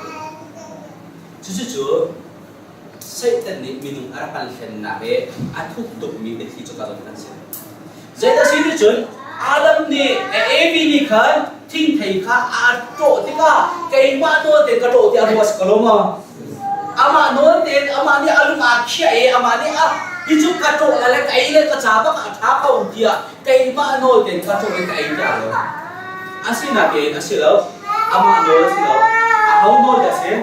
cucu cu Satan nih minung a rak kan hlennak i a thuk tukmi biathli cu ka zong kan si. Zeidah si ti cun Adam nih Evi nih khan thingthei kha aa ṭawh tikah keimah nawl tein ka ṭawh tiah a ruah si ko lo maw? Amah nawl tein amah nih a lung aa khiah i amah nih a hi cu ka ṭawh la le ka ei le ka ca bak a ṭha ko tiah keimah nawl tein ka ṭawh in ka ei tiah lo. Asinain a si lo. Amah nawl a si lo. Aho nawl dah a si?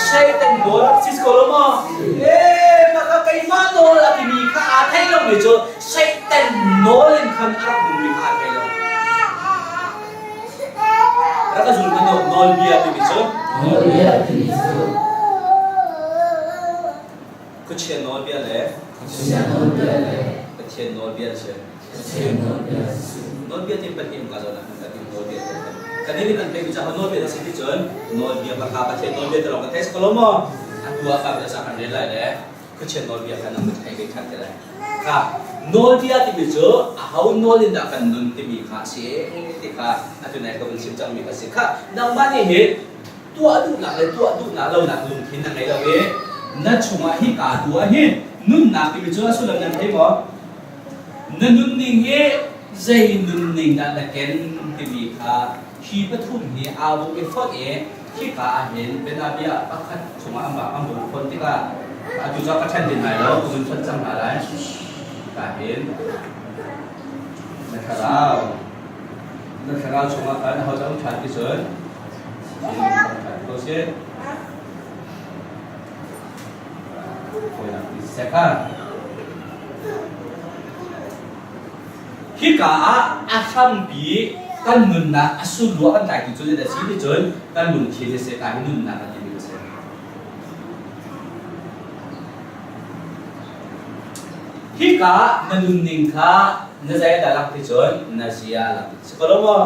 Satan nawl a si ko lo maw? Ee, maka keimah nawl a timi kha aa thei lomi cu Satan nawl in khan a rak nungmi kha aa thei lo. Rak a zul hmanh nawlbia timi cu Nawlbia timi cu Khuachia nawlbia le Khuachia nawlbia le Pathian nawlbia a si. Pathian nawlbia a si. Nawlbia ti pahnih ka zawn ah kan ti nawlbia ti kan nih kan theih caah nawlbia na si ti cun nawlbia pakha Pathian nawlbia te lawng kan theih ko lo maw atu ah ka sa kan rel lai le khuachia nawlbia kha nang thei ve than te lai kha nawlbia timi cu a ho nawl in dah kan nun timi kha si ti kha atu nai ka vun chim cangmi kha si kha nangmah nih hin tuah duhnak le tuah duhnak lonak lungthin na ngei lo i na chungah hi kaa tu ah hin nunnak timi cu a sullam nan thei maw Na nunning hi zei nunning dah na ken timi kha hi pathum hi aa buk i fonh i khika ah hin bianabia pakhat chungah amah an vung fonh tikah atu cu ka ṭhen din lai lo, ka vun fonh cang hna lai. Hika hin na thlarau. Na thlarau chungah khan aho dah um ṭhan ti cun ṭhan ko sih. Fawinak ti siseh kha. Hika ah a hrampi kan nunnak a sulua kan tlaitu cu zeidah a si ti cun kan lungthin hi seh ka hi nunnak kan timi a si. Hika na nunning kha na zei dah lak ti cun na zia a lak. Si ko lo maw?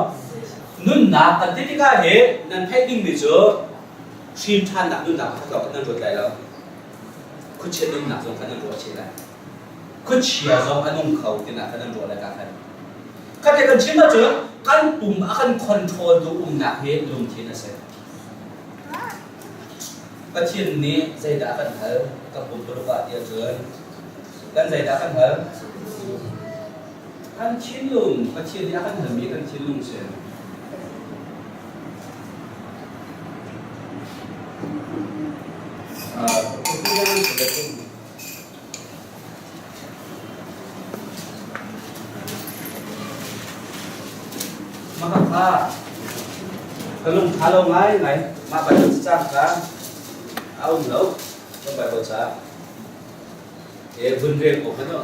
Nunnak kan ti tikah hi nan theih dingmi cu hrin ṭhannak nunnak pakhat lawng kha nan ruat lai lo. Khuachia nunnak zong kha nan ruah chih lai. Khuachia zong a nung kho tinak kha nan ruah lai ka khan. Khatte kan chim ahcun kan pum a kan control tu umnak hi lungthin a si. Pathian nih zeidah a kan hal kan pumpuluk ah ti ahcun kan zeidah a kan hal? Kan thinlung, Pathian nih a kan halmi kan thinlung si. Mah kha ka lung ṭha lo ngaingai. Mah Baibal cacang kha a um lo. Kan Baibal ca e vun rel ko kha no.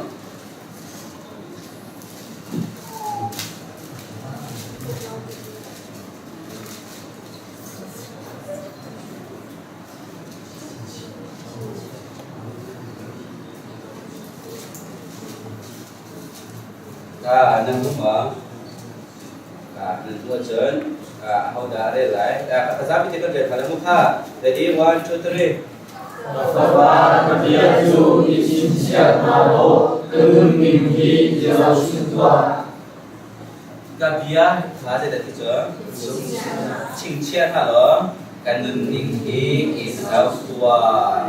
Ka nan hmu maw? Ka nan hmuh ahcun ahodah a rel lai? Ka zapi te kan rel hna lai mu kha. Ready? One, two, three. Fapa ka bia cu i chingchiah hna law ka nunning hi i zohchunh tuah. Ka bia kha zeidah ti cu? Chingchiah hna law ka nunning hi i zoh tuah.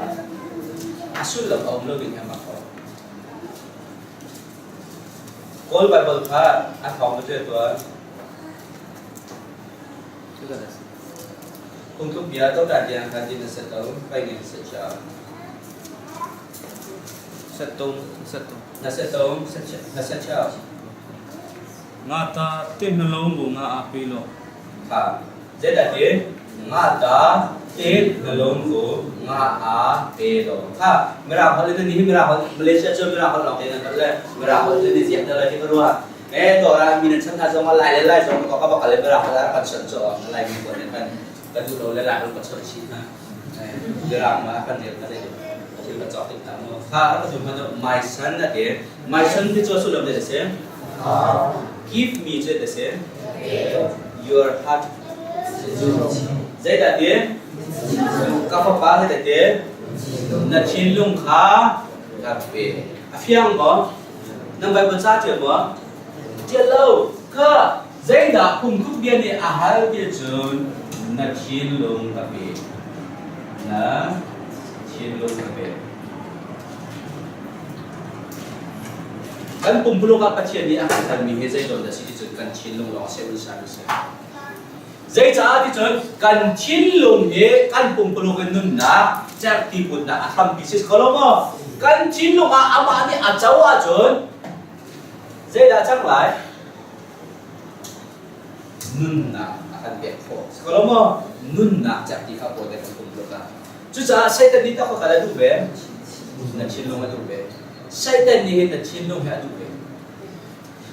A sullam a um lo ding hi a mak ko. Kawl Baibal kha a thawng va ṭial tuah. Phungtluk bia todan tiang khan din na set lo, pai nge na set cha. Set tung, set tung. Na set tung, na set cha. Nga ta te na lo ngu nga a pi lo. Ha. Zeidah ti? Nga ta te na lo ngu nga a pe lo. Ha. Mirang holh in ni hi mirang holh Malaysia cu mirang holh lawng te nan holh le mirang holh in ni ziak te lai ti ka ruah. E to ra mi nan chan hna zong lai le lai zong ko ka bakal le mirang holh kan son cho lai mi ko ne kan ka duh lo le lai holh ka chon chi hna. Mirang ma kan rel ka dei thil ka cawk tik ta mu. Kha ka tu hman my son na ti. My son ti chu sullam de se. Give me cu de se. Your heart. Zeidah ti? Ka fapa zeidah ti? Na thinlung kha ka pe. A fiang maw? Nan Bible ca ṭial maw? Ṭial lo. Kha zeidah phungtluk bia nih a hal ti cun na thinlung ka pe. Na thinlung ka pe. Kan pumpuluk ah Pathian nih a kan halmi hi zeizawn dah si ti cun kan thinlung lawng seh un seh. Zeicaah ti cun kan thinlung hi kan pumpuluk in nunnak cerhti putnak a hrampi si kho lo maw? Kan thinlung ah amah nih a co ahcun zeidah cang lai? Nunnak a kan pek khawh. Si kho lo maw? Nunnak cerhti kha pawl kan pumpuluk ah. Cucaah Satan nih tak kha a duh ve. Na thinlung a duh ve. Satan nih hin na thinlung hi a duh ve.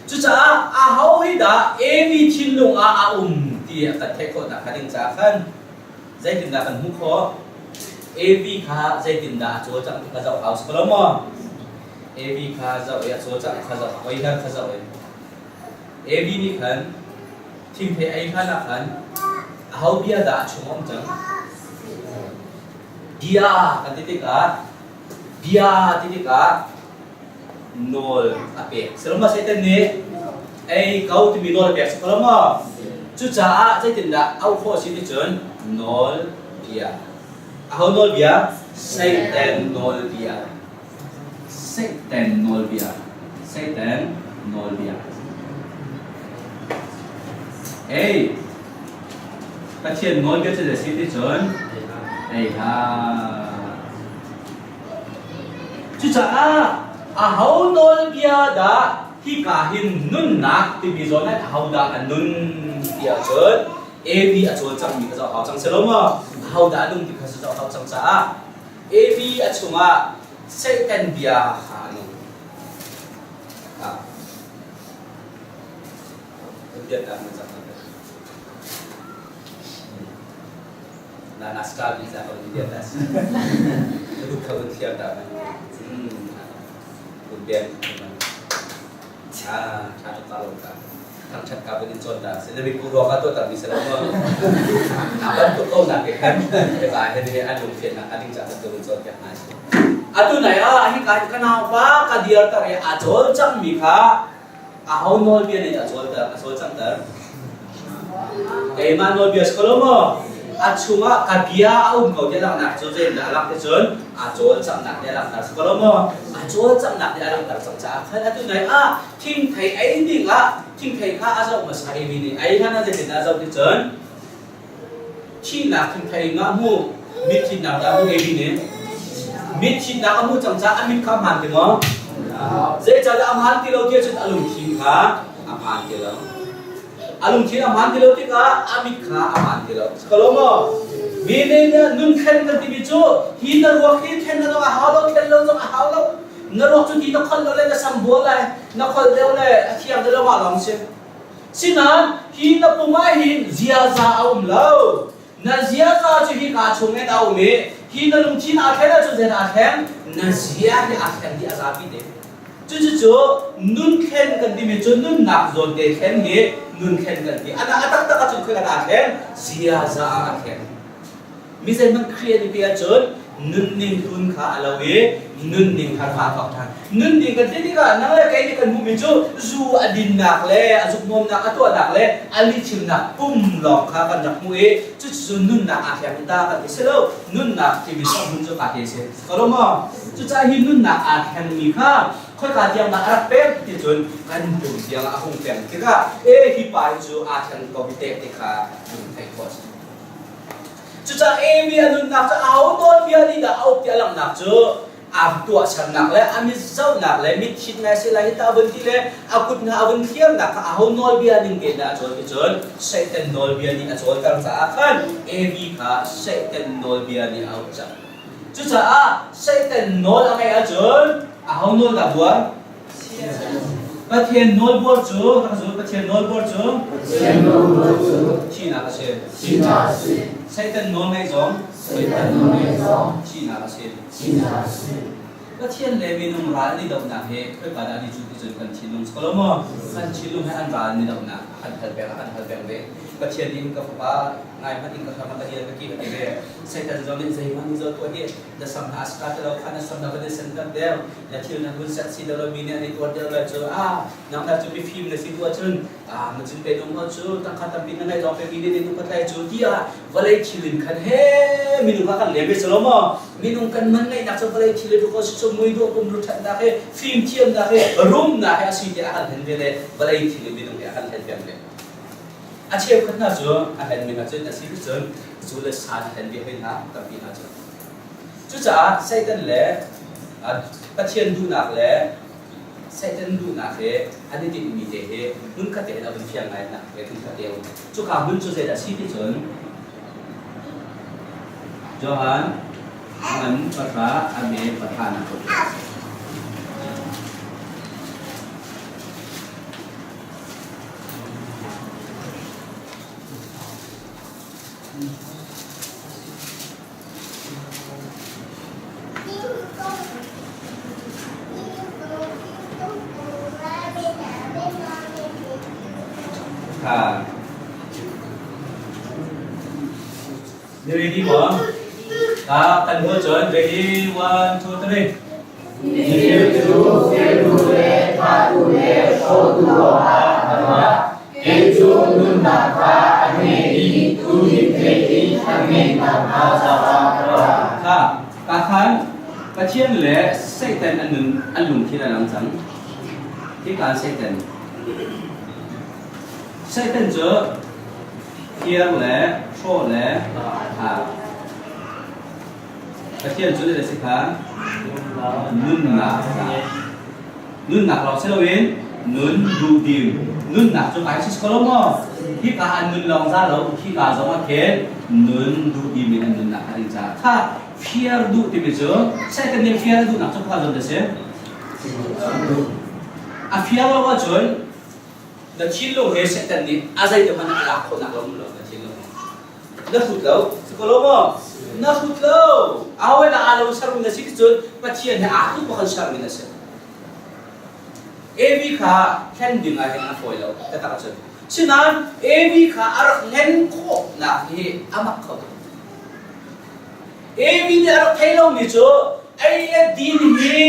Cucaah aho hi dah Evi thinlung ah a um ti a kan theih khawh nakhnga ding caah khan zeitindah kan hmuh khawh? Evi kha zeitindah a cawlcangh ti kha zoh hau si ko lo maw? Evi kha zoh i a cawlcangh kha zoh oi kha kha zoh i Evi nih khan thingthei ei hlan ah khan aho bia dah a chung a um cang? Bia kan ti tikah bia ti tikah nawl a pek. Saloma Satan nih ei ko timi nawl a pek si ko maw? Cucaah zeitindah auh khawh a si ti cun nawl bia. Aho nawl bia? Satan nawl bia. Satan nawl bia. Satan nawl bia. Ei, Pathian nawl bia cu zei si ti cun ei hlah. Cucaah aho nawlbia dah Hika hin nunnak timi zawn ah ahodah a nun ti ahcun Evi a cawlcanghmi kha zoh hau cang si lo maw? Ahodah a nung ti kha zoh hau cang caah Evi a chungah Satan bia kha a nung. Na naskal bi za ko ni dia tas. Lu kha un thiam ta man. Un ben man. Cha tha to ta lo ta. Thang chat ka bin chon ta. Se na mi pu ro ka to ta mi se lo mo. Na ban tu ko na ke kan. Ke ba he ni an lung fian na ading cha ta to chon ke na. Atu nai a hi ka ka nau pa ka diar ta re a chol chang mi kha Aho nawlbia nih dah a cawlcanghter? Keimah nawlbia si ko lo maw? A chungah ka bia a um ko ti a langhnak cu zeitindah a langh ti cun a cawlcanghnak nih a langhter si ko lo maw? A cawlcanghnak nih a langhter cang caah khan atu nai ah thingthei ei ding ah thingthei kha a zoh hmasa i mi nih ei hlan ah zeitindah a zoh ti cun thihnak thingthei nga hmu mit thitnak dah hmu Evi nih mit thitnak a hmuh cang caah a mit kha a hmaan ti maw? Zeicahtiah a hmaan ti lo ti ahcun a lungthin kha a hmaan ti lo. A lungthin a hmaan ti lo tikah a mit kha a hmaan ti lo. Si ko lo maw? Mi nih nun thlen kan timi cu hi na ruak hi thlen na zong a hau lo, thlen lo zong a hau lo. Na ruak cu ti na kholh lo le na sam bual lai, na kholh deuh le a thiang deuh lo mah lawng si. Sinain hi na pum ah hin ziaza a um lo. Na ziaza cu hika chungin a um i hi na lungthin aa thlen ahcun zeidah aa thleng? Na zia hi aa thleng dih a zapi te. Cucucu nun thlen kan timi cu nunnak zawn te thlen hi nun thlen kan ti. A taktak ahcun khoi aa thleng? Ziaza ah aa thleng. Mi zeihmanh Khrih an i pe ahcun nunning hlun kha a lo i nunning thar kha a thawk ṭhan. Nunning kan ti tikah nang le kei nih kan hmuhmi cu zu a dinnak le a zuknuamnak a tuahnak le a lihchimnak pum lawng kha kan rak hmuh i cucu nunnak aa thleng ta kan ti si lo. Nunnak timi cu a hmun cu kaa te si. Ko lo maw? Cucaah hi nunnak aa thlengmi kha khoika tiang dah a rak pek ti cun kan pum tiang a hung peng tikah e hi pa hi cu aa thleng ko hi tek ti kha lung theih khawh a si. Cucaah Amy a nunnak cu aho nawlbia nih dah a uk ti a langhnak cu a tuahsernak le a mit zohnak le mit thit ngai si lai hi ta a vun ti le a kut hna a vun thliarnak kha aho nawlbia ning tein dah a cawl ti cun Satan nawlbia nih a cawlter caah khan Evi kha Satan nawlbia nih a uk cang. Cucaah Satan nawl a ngeih ahcun aho nawl dah buar? Pathian nawlbuar cu Pathian nawlbuar cu Pathian nawlbuar cu thihnak a si. Thihnak a si. Satan nawl ngaih zong Satan nawl ngaih zong thihnak a si. Thihnak a si. Pathian le minung ral an i dohnak hi khoika dah an i cuh ti cun kan thinlung si ko lo maw? Kan thinlung he an ral an i dohnak a kan hal peng a kan hal peng ve. Pathian nih ka fapa ngai hmanh in ka hram a ka dial ka ki ka ti ve. Satan zong nih zeihmanh ni zo tuah hi na sam hna a si ka ti lo kha na sam na van i sen ter deuh na thil na hun set si lo mi nih an i tuar deuh lai cu a nang dah cu mifim na si tu ahcun a na cun pe nung cu tangka tampi na ngai lawng pe mi nih nung ka tlai cu tiah vawlei thil in khan he minung kha kan lem ve selo maw minung kan man ngeihnak cu vawlei thil in ko si cu mui dawh pum ru thatnak he fim thiamnak he rumnak he a si tiah a kan hen ve le vawlei thil in minung he a kan hen peng ve a cheukhat hna cu a hen mi hna cun a si cun zu le sa hen ve hoi hna tampi hna cu Cucaah Satan le Pathian duhnak le Satan duhnak he an i tinhmi te hi hmunkhat te in a vun fiang ngai nak he hmunkhat te a um. Cuka hmun cu zeidah a si ti cun Johan ngan pahra a me pahra nak ko. Na ready maw? Kan hnu cun ready one two three. Mifir cu firtu le thahtu le hrawhtu awkah an ra. Kei cu nunnak kha a ngeih i tuhnim tein a ngeih nakhnga caah ka ra. Kha ka khan Pathian le Satan an nun an lungthin a lang cang. Hika Satan. Satan cu fir le hrawh le thah. Pathian cu zei si kha nunnak nunnak lawng si loin Nun duhdim. Nunnak cu kai si ko lo maw? Hika an nun lawng za lo, hika zong ah khin nun duhdim in an nunnak a ding caah kha fiar duh timi cu Satan nih fiar a duhnak cu kha zawn da si? A fiar lo ahcun na thinlung he Satan nih a zei te hmanh a lak khawhnak lo um lo na thinlung. Na hrut lo, si ko lo maw? Na hrut lo. Awe na aa lo sermi na si cun Pathian he aa tluk bakhan sermi na si. Evi kha hlen ding ah hin a fawi lo taktak cun. Sinain Evi kha a rak hlen khawhnak hi a mak kho tuk. Evi nih a rak thei lomi cu ei le din hi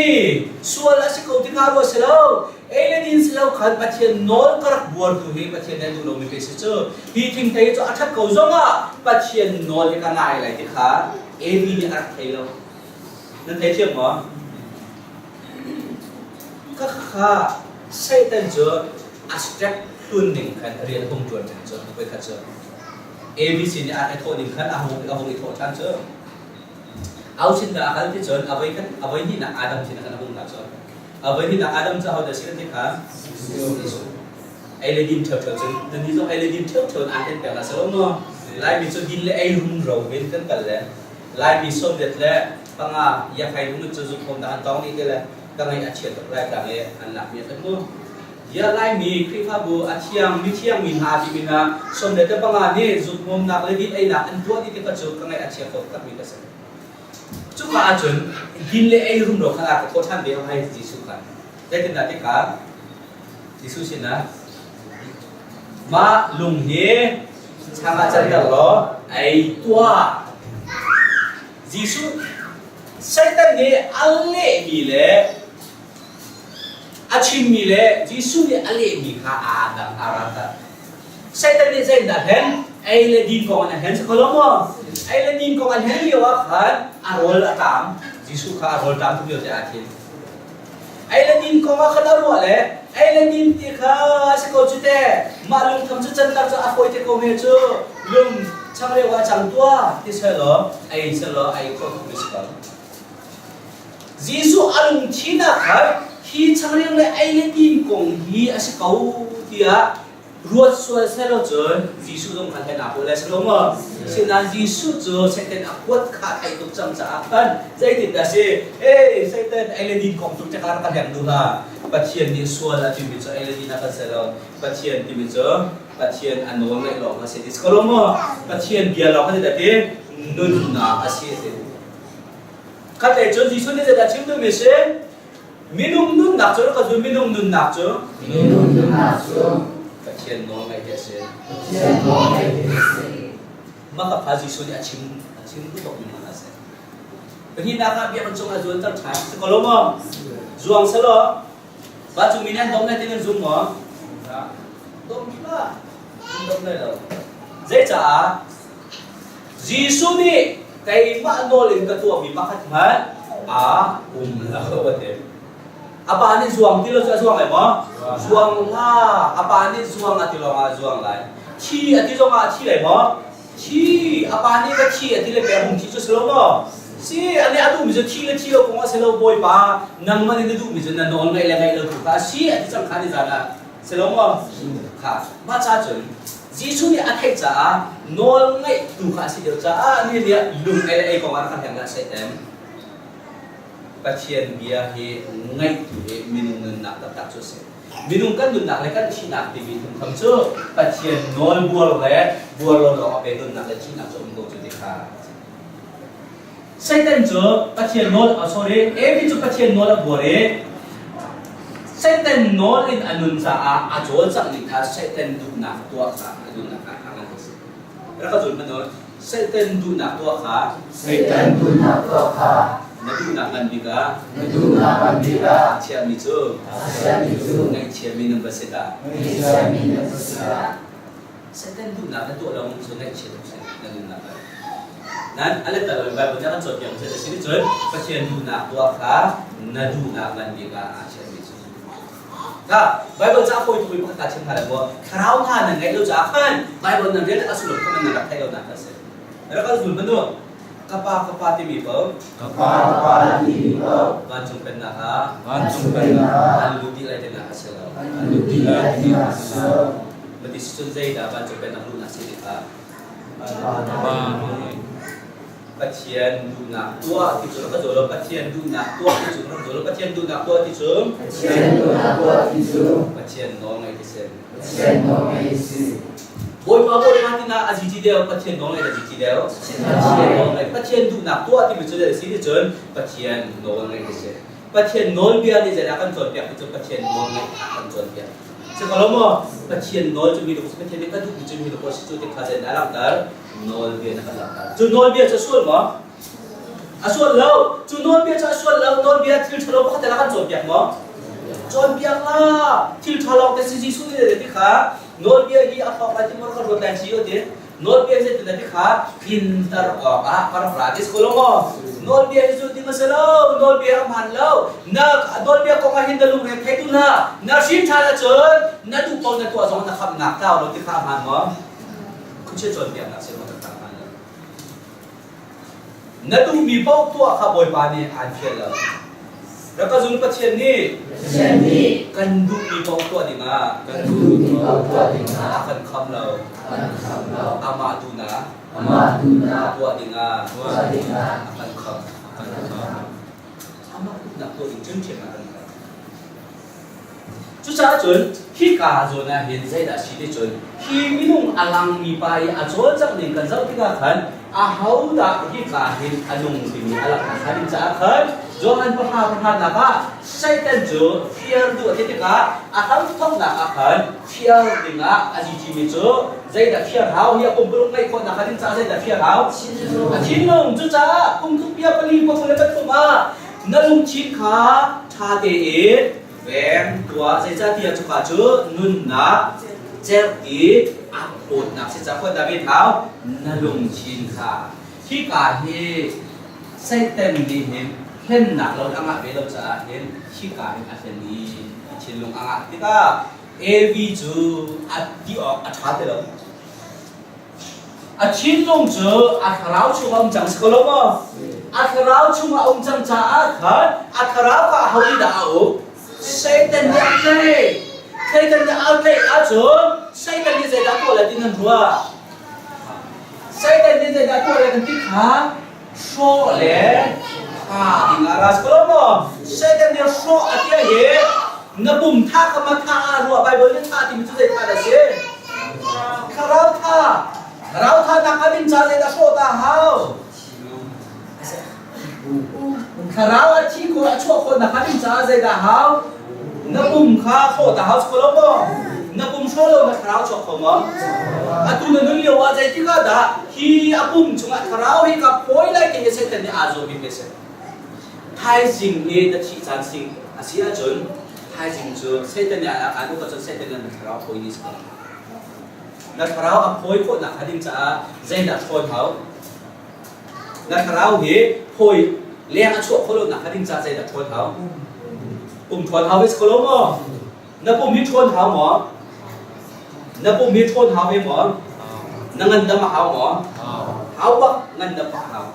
sual a si ko ti kha rua si lo. Ei le din si lo khan Pathian nawl ka rak buartu hi Pathian nih a duh lomi pei si cu. Hi thingthei cu a ṭhat ko zongah Pathian nawl hi ka ngai lai ti kha Evi nih a rak thei lo. Nan theithiam maw? Khakha Satan cu a step hlun ning khan rian a hung ṭuan ṭhan cu voikhat cu. ABC nih a i thawh ning khan a hung i thawh ṭhan cu. Au sin dah a kal ti cun a voi khat a voi hnihnak Adam sin khan a hung ta cu. A voi hnihnak Adam cu ahodah si kan ti kha? Ei le din ṭheuṭheu cun nan nih zong ei le din ṭheuṭheu in aan kan pek la si lo maw? Laimi cu din le ei rumro in kan kal le Laimi sawmriat le panga yakhai lungmut cu zungkhawm dah an tawng dih ti le ka ngaih a chia tuk lai tlang i an lakmi a kan mu. Bia Laimi Khrihfabu a thiang mithiang mi hna timi hna 75 nih zukhmawmnak le din einak an tuah dih tikah cu ka ngaih a chia kho takmi ka si. Cuka ahcun din le ei rumro kha a ka thawh ṭhan ve hai Jesuh kha. Zeitindah tikah Jesuh sinah mah lung hi chang ah canter law ei tuah. Jesuh Satan nih a lehmi le A chimmi le Jesuh nih a lehmi kha aa dang aa ralkah. Satan nih zeitindah a hlen? Ei le din kong in a hlen si kho lo maw? Ei le din kong a hlen lio ah khan a rawl a ṭam. Jesuh kha a rawl ṭam tuk lio te aa thil. Ei le din kong ah khan a ruah le ei le din ti kha si ko cu te. Mah lungtham cu canter cu a fawi te ko hme cu. Lung changreu ah cang tuah ti selaw ei selaw ei khawh tuk mi si ko. Jesuh a lungthin ah khan hi changreu le ei le din kong hi a si ko tiah ruat sual sehlaw cun Jesuh zong kha hlen aa pawl lai si lo maw? Sinain Jesuh cu Satan a huat kha a theih tuk cang caah khan zeitindah si? Hey, Satan, ei le din kong tu cakar ka hleng duh hlah. Pathian nih sual a timi cu ei le din a kan si lo. Pathian timi cu Pathian a nawl ngaih lawng a si ti si ko lo maw? Pathian bia lawng a ti dah ti nunnak a si a ti. Khatlei cun Jesuh nih zeidah chim duhmi a si? Minung nunnak cu ka zul minung nunnak cu Minung nunnak cu Pathian nawl ngaih hi a si. Pathian nawl ngaih hi a si. Mah kha Jesuh nih a chim duh bak mi hna a si. Pahnihnak ah biakinn cung ah zuanter ṭhan si ko lo maw? Zuang selaw vancungmi nih an dom lai ti nan zum maw? Dom hlah. An dom lai lo. Zeicaah? Jesuh nih keimah nawl in ka tuahmi pakhat hmanh a um lo a ti. A pa nih zuang ti lo cu a zuang lai maw? Zuang hlah. A pa nih zuang a ti lawng ah a zuang lai. Thi a ti zong ah a thi lai maw? Thi. A pa nih ka thi a ti le pe hung thi cu si lo maw? Si, a nih a duhmi cu thi le thi lo kong a si lo Bawipa. Nangmah nih na duhmi cu na nawl ngaih le ngaih lo tu kha a si a ti cang kha ni zan ah. Si lo maw? Kha. Mah ca cun Jesuh nih a theih caah nawl ngaih tu kha a si deuh caah ni nih lung ei le ei kong ah rak kan hleng dah Satan. Pathian bia hi ngaih tu hi minung nunnak taktak cu a si. Minung kan nunnak le kan thihnak timi phungkham cu Pathian nawl buar le buar lo lawng a pe nunnak le thihnak cu um ko cu ti kha. Satan cu Pathian nawl, oh, sorry, Evi cu Pathian nawl a buar i Satan nawl in a nun caah a cawlcangh ning kha Satan duhnak tuah kha a duhnak kha a ngan si. Rak ka zul hmanh u. Satan duhnak tuah kha Satan duhnak tuah kha na duhnak ngan bik ah na duhnak ngan bik ah chiahmi cu chiahmi cu ngaihchiami nan va si dah. Ngaihchiami nan va si dah. Satan duhnak na tuah lo cu ngaihchia tuk si na nunnak ah. Nan a let lo Bible nih a kan cawnpiak mi a si cun Pathian duhnak tuah kha na duhnak ngan bik ah aa chiahmi cu. Ka Bible ca fawi tuk pakhat ka chim hna lai maw thlarau hna nan ngeih lo caah khan Bible nan rel a sullam kha nan rak theih lo nak a si. Rak kan zul manu. Ka pa ka pa timi paoh Ka pa ka pa timi paoh vancung pennak ah vancung pennak ah an lut dih lai tinak a si lo. An lut dih lai tinak a si lo. Mati cun zeidah vancung pennak luhnak si ti kha? Pa nih Pathian duhnak tuah ti cu rak ka zawl lo. Pathian duhnak tuah ti cu rak zawl lo. Pathian duhnak tuah ti cu Pathian duhnak tuah ti cu Pathian nawl ngaih ti si. Pathian nawl ngaih si. Bawipa Bawipa tina a zici deuh Pathian nawl ngaih a zici deuh. Pathian nawl ngaih Pathian duhnak tuah timi cu zei si ti cun Pathian nawl ngaih ti si. Pathian nawlbia nih zeidah kan cawnpiak ti cu Pathian nawl ngaih kan cawnpiak. Si ko lo maw? Pathian nawl cu mi lung Pathian nih ka duhmi cu mi lung si cu ti kha zeidah a langhter? Nawlbia na kan langhter. Cu nawlbia cu a sual maw? A sual lo. Cu nawlbia cu a sual lo. Nawlbia thil ṭhalo pakhat a kan cawnpiak maw? Cawnpiak la. Thil ṭha lawng te si Jesuh nih ti kha nawlbia hi a thawk lai ti maw ka ruat lai si ti. Nawlbia zei ti kha tlinter awkah ka rak ra ti si ko lo maw? Nawlbia hi cu ding a si lo. Nawlbia a hmaan lo. Na nawlbia kong ah hin na lungre thei tu hna. Na hrin ṭhan ahcun na duh ko na tuah zong na khamnak tlau lo ti kha a hmaan maw? Khuachia cawnpiaknak si maw taktak hmaan lo. Na duhmi paoh tuah kha Bawipa nih aan fial lo. Rak ka zum Pathian nih Pathian nih kan duhmi paoh tuah dingah kan duhmi paoh tuah dingah a kan kham lo. A kan kham lo. Amah duhnak Amah duhnak tuah dingah tuah dingah a kan kham. A kan kham. Amah duhnak tuah ding cun ṭhiam a kan kham. Cucaah cun hika zawn ah hin zeidah a si ti cun hi minung a langmi pa i a cawlcangh ning kan zoh tikah khan ahodah hika hin a nung timi a langhter ṭhan ding caah khan Johan pahra pahranak ah Satan cu fiar duh a ti tikah a hramthawknak ah khan fiar dingah a zicimi cu zeidah fiar hau hi a pumpuluk ngeih khawhnak hnga ding caah zeidah fiar hau? A thinlung. Cucaah phungthluk pali 23 ah Na lungthin kha ṭha tein veng tuah, zeicahtiah cuka cu nunnak cerh i aa phawtnak si caah David hau na lungthin kha hika hi Satan nih hin hlennak lo a ngah ve lo caah hin hika hin a hlen i a thinlung a ngah tikah Evi cu a ti awk a ṭha ti lo. A thinlung cu a thlarau chungah um cang si ko lo maw? A thlarau chungah um cang caah khan a thlarau kha aho nih dah a uk? Satan nih a tlaih. Satan nih a tlaih ahcun Satan nih zeidah tuah lai ti nan ruah? Satan nih zeidah tuah lai kan ti kha hrawh le tha ding ah ra si ko lo maw? Satan nih hrawh a ti hi na pum tha kha ma tha ah ruah Bible nih tha timi cu zei tha dah si? Thlarau tha. Thlarau tha nak a ding ca zeidah hrawh ta hau? Thlarau a thi khawh a chuah khawh nak a ding caah zeidah hau? Na pum kha hrawh ta hau si ko lo maw? Na pum hrawh lo na thlarau chuak kho maw? Atu na nun lio ah zeitik ah dah hi a pum chungah thlarau hi ka phawi lai ti hi Satan nih aa zuam bik ve si. Thaizing hi na thih caan sing a si ahcun thaizing cu Satan nih a kaan uk ahcun Satan nih na thlarau phawi ni si ko. Na thlarau a phawi khawh nakhnga ding caah zeidah ṭhawn hau? Na thlarau hi phawi leng a chuah khawh lo nakhnga ding caah zeidah ṭhawn hau? Pum ṭhawn hau ve si ko lo maw? Na pum hi ṭhawn hau maw? Na pum hi ṭhawn hau ve maw? Na ngandam a hau maw? Hau bak ngandam bak hau.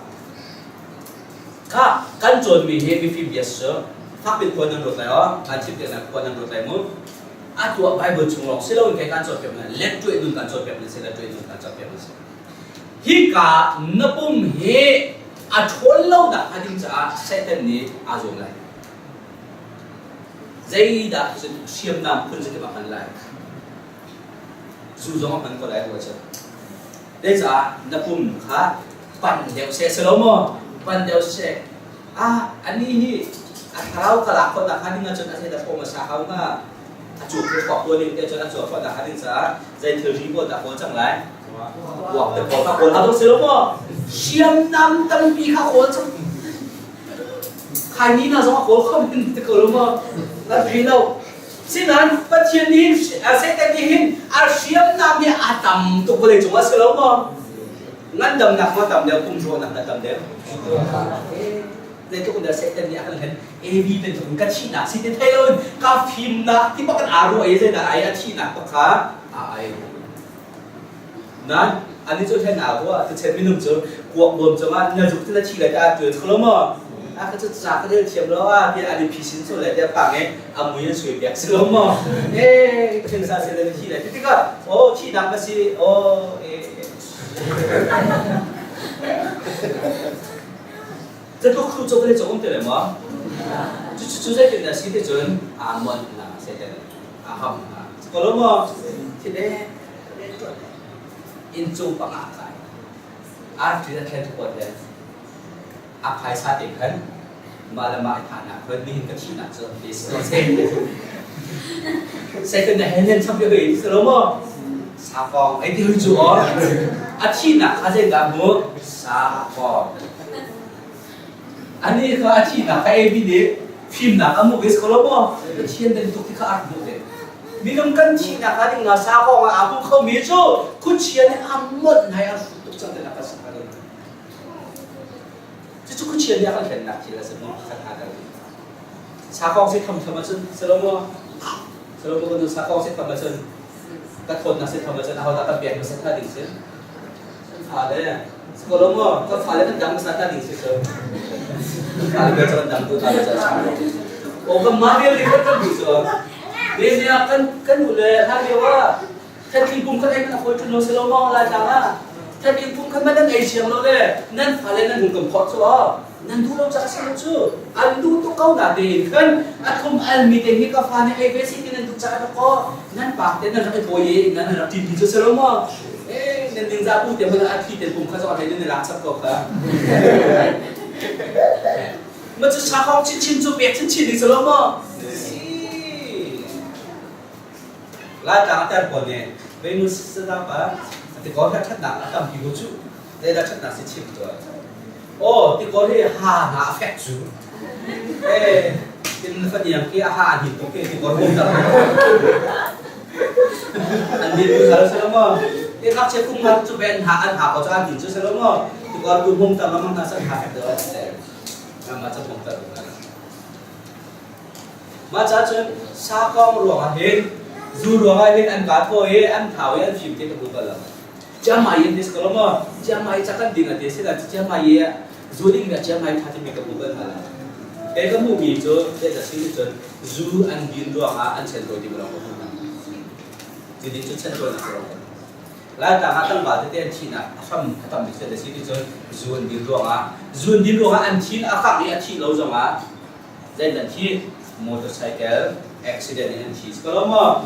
Kha kan cawnmi hi mifim bia si fak in khua nan ruat lai aw. Kan chim te khua nan ruat lai mu. A tuah Bible chung lawng si loin kai kan cawnpiak na let tuai nun kan cawnpiak na si let tuai nun kan cawnpiak na si. Hika na pum hi a ṭhawn lo nak hnga ding caah Satan nih aa zuam lai. Zeidah cun hriamnam phun zakip a hman lai. Zu zong a hman ko lai rua cu. Zeicah na pum kha pan deuh seh si lo maw? Pan deuh seh. Ah, ani hi a thlarau ka lak khawh nakhnga ding ahcun a zei dah hrawm a sa hau hnga? A cu cu khuak pawl ning te cun a cuak khawh nakhnga ding caah zei thilri pawl dah kawl cang lai? Kuak te pawl kha kawl hau dawh si lo maw? Hriamnam tampi kha kawl cang. Khaini hna zong a kawl kho men te ko lo maw? An thei lo. Sinain Pathian nih Satan nih hin a hriamnam hi a tam tuk vawlei cung ah si lo maw? Ngandamnak ma tam deuh, pumhrawhnak na tam deuh. Zeitluk in dah Satan nih a kan hlen AB bantuk in ka thihnak si ti thei loin ka fimnak ti bak in aa ruah i zeidah ai a thihnak bak kha a ai. Nain ani cu hlen aa ruah tuchen minung cu Kuak bawm cungah na zuk na thi le ta tu kholo mo a ka chu cha ka del thiam lo a ti ani phi sin so le te pang e a mui an sui piak si lo mo e thin sa se le thi le ti ka o thi nak ma si o e Te tu khu cho le cho um te le mo chu chu chu zai tin na si te chun a mon na se te a ham na ko lo mo thi le in chung panga kai arti na thlen ko le a phaisa te khan ma le ma tha na khan ni hin ka thi na cho ti so se se te na hen cham pe hei se lo mo sa kong ai ti hu chu o a thi na kha je da mu sa kong ani kha a thi na kha e bi ne phim nak amu ves ko lo mo Pathian den tuk ti kha ar mu ve minung kan thi nak a ding na sa kong a amu kho mi cu khuchia nih a mot nai a hrut tuk cang te nak ka sak ka cucu khuchia nih a kan hlen nak thil a si mu khat ha dal sa kong si tham tham ahcun salomo salomo kan sa kong si tham ahcun ka thawtnak si tham ahcun ahodah kan pek hmasa tha ding si fale salomo ka fale kan dang hmasa tha ding si so fale ka kan dang tu ta le cha o ka ma ri ri kan kan so ne nia kan kan u le ha lio wa Kan thingkung kha ei kan hawi ṭun lo si lo maw Laitlang ah? Kan thingkung kha man nan ei siang lo le nan fale nan hung kan phorh cu aw. Nan duh lo caah si lo cu. An duh tuk ko na tein khan a thlum almi te hi ka fa nih ei ve si ti nan duh caah rak aw. Nan pa te nan rak i dawi i nan rak ṭin cu si lo maw? Eh, nan ningzah pu te hmanh a thi te pum kha zong a hlei nan i lak chap ko kha. Ma cu sakhong chinchin cu pek chinchin ding si lo maw? Si. Laitlang a ter pawl nih Venus sadap ah tikor hi a ṭhatnak a tampi ko cuh. Zeidah ṭhatnak si chim tuah. Aw, tikor hi ha hna a fek cu. Eh, tin faniang khi a ha a hnin tuk khi tikor bum tar. An din tu sal selo maw? Ti ngakchia kum nga cu ben ha an ha ko cu an din cu selo maw? Tikor bu bum tar lamang hna san ha fek deuh an te. Nama ca bum tar. Mah caah cun sakawng ruangah hin zu ruangah hin an kaa thaw i an thau i an fim ti ka hmu bal lo. Chiangmai in this ko lo maw? Chiangmai ca kan ding a ti si lo Chiangmai i zu ding mi ah Chiangmai tha timi ka hmu bal hna lo. Kei ka hmuhmi cu zeidah si ti cun zu an din ruangah an chen tawi ti lawng ka hmu hna. Zu din cu chen tawinak lawng ka hmu. Laitlang ah tlangval tete an thihnak a hram a tam bik cu si ti cun zu an din ruangah zu an din ruangah an thin a kangh i a thih lo zongah Zeidah thi? Motorcycle accident in an thi. Si ko lo maw?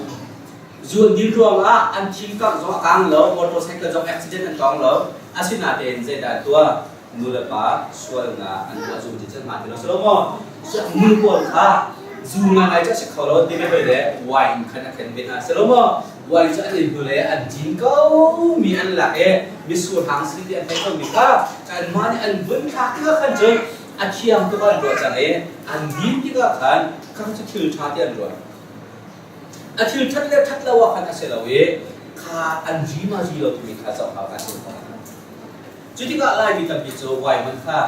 Zuan din ruangah an thin kangh zong a kang lo, motorcycle zong accident an tong lo. Asinain zeidah an tuah? Nu le pa sualnak an tuah zum ti cun hmaan ti lo si lo maw? Nu pawl kha zu ngai cu a si kho lo ti ve le wine khan a khen ve hna si lo maw? Wine cu an in hnu le an din ko mi an lak i mitsur hang si ti an theih ko mi kha anmah nih an vun thlak tikah khan cun a thiang tuk an ruah cang i an din tikah khan kha cu thil ṭha ti an ruah. A thil ṭhat le ṭhat lo ah khan a si lo i kha an ri ma ri lo timi kha zoh hau kan si ko. Cu tikah Laimi tampi cu wine kha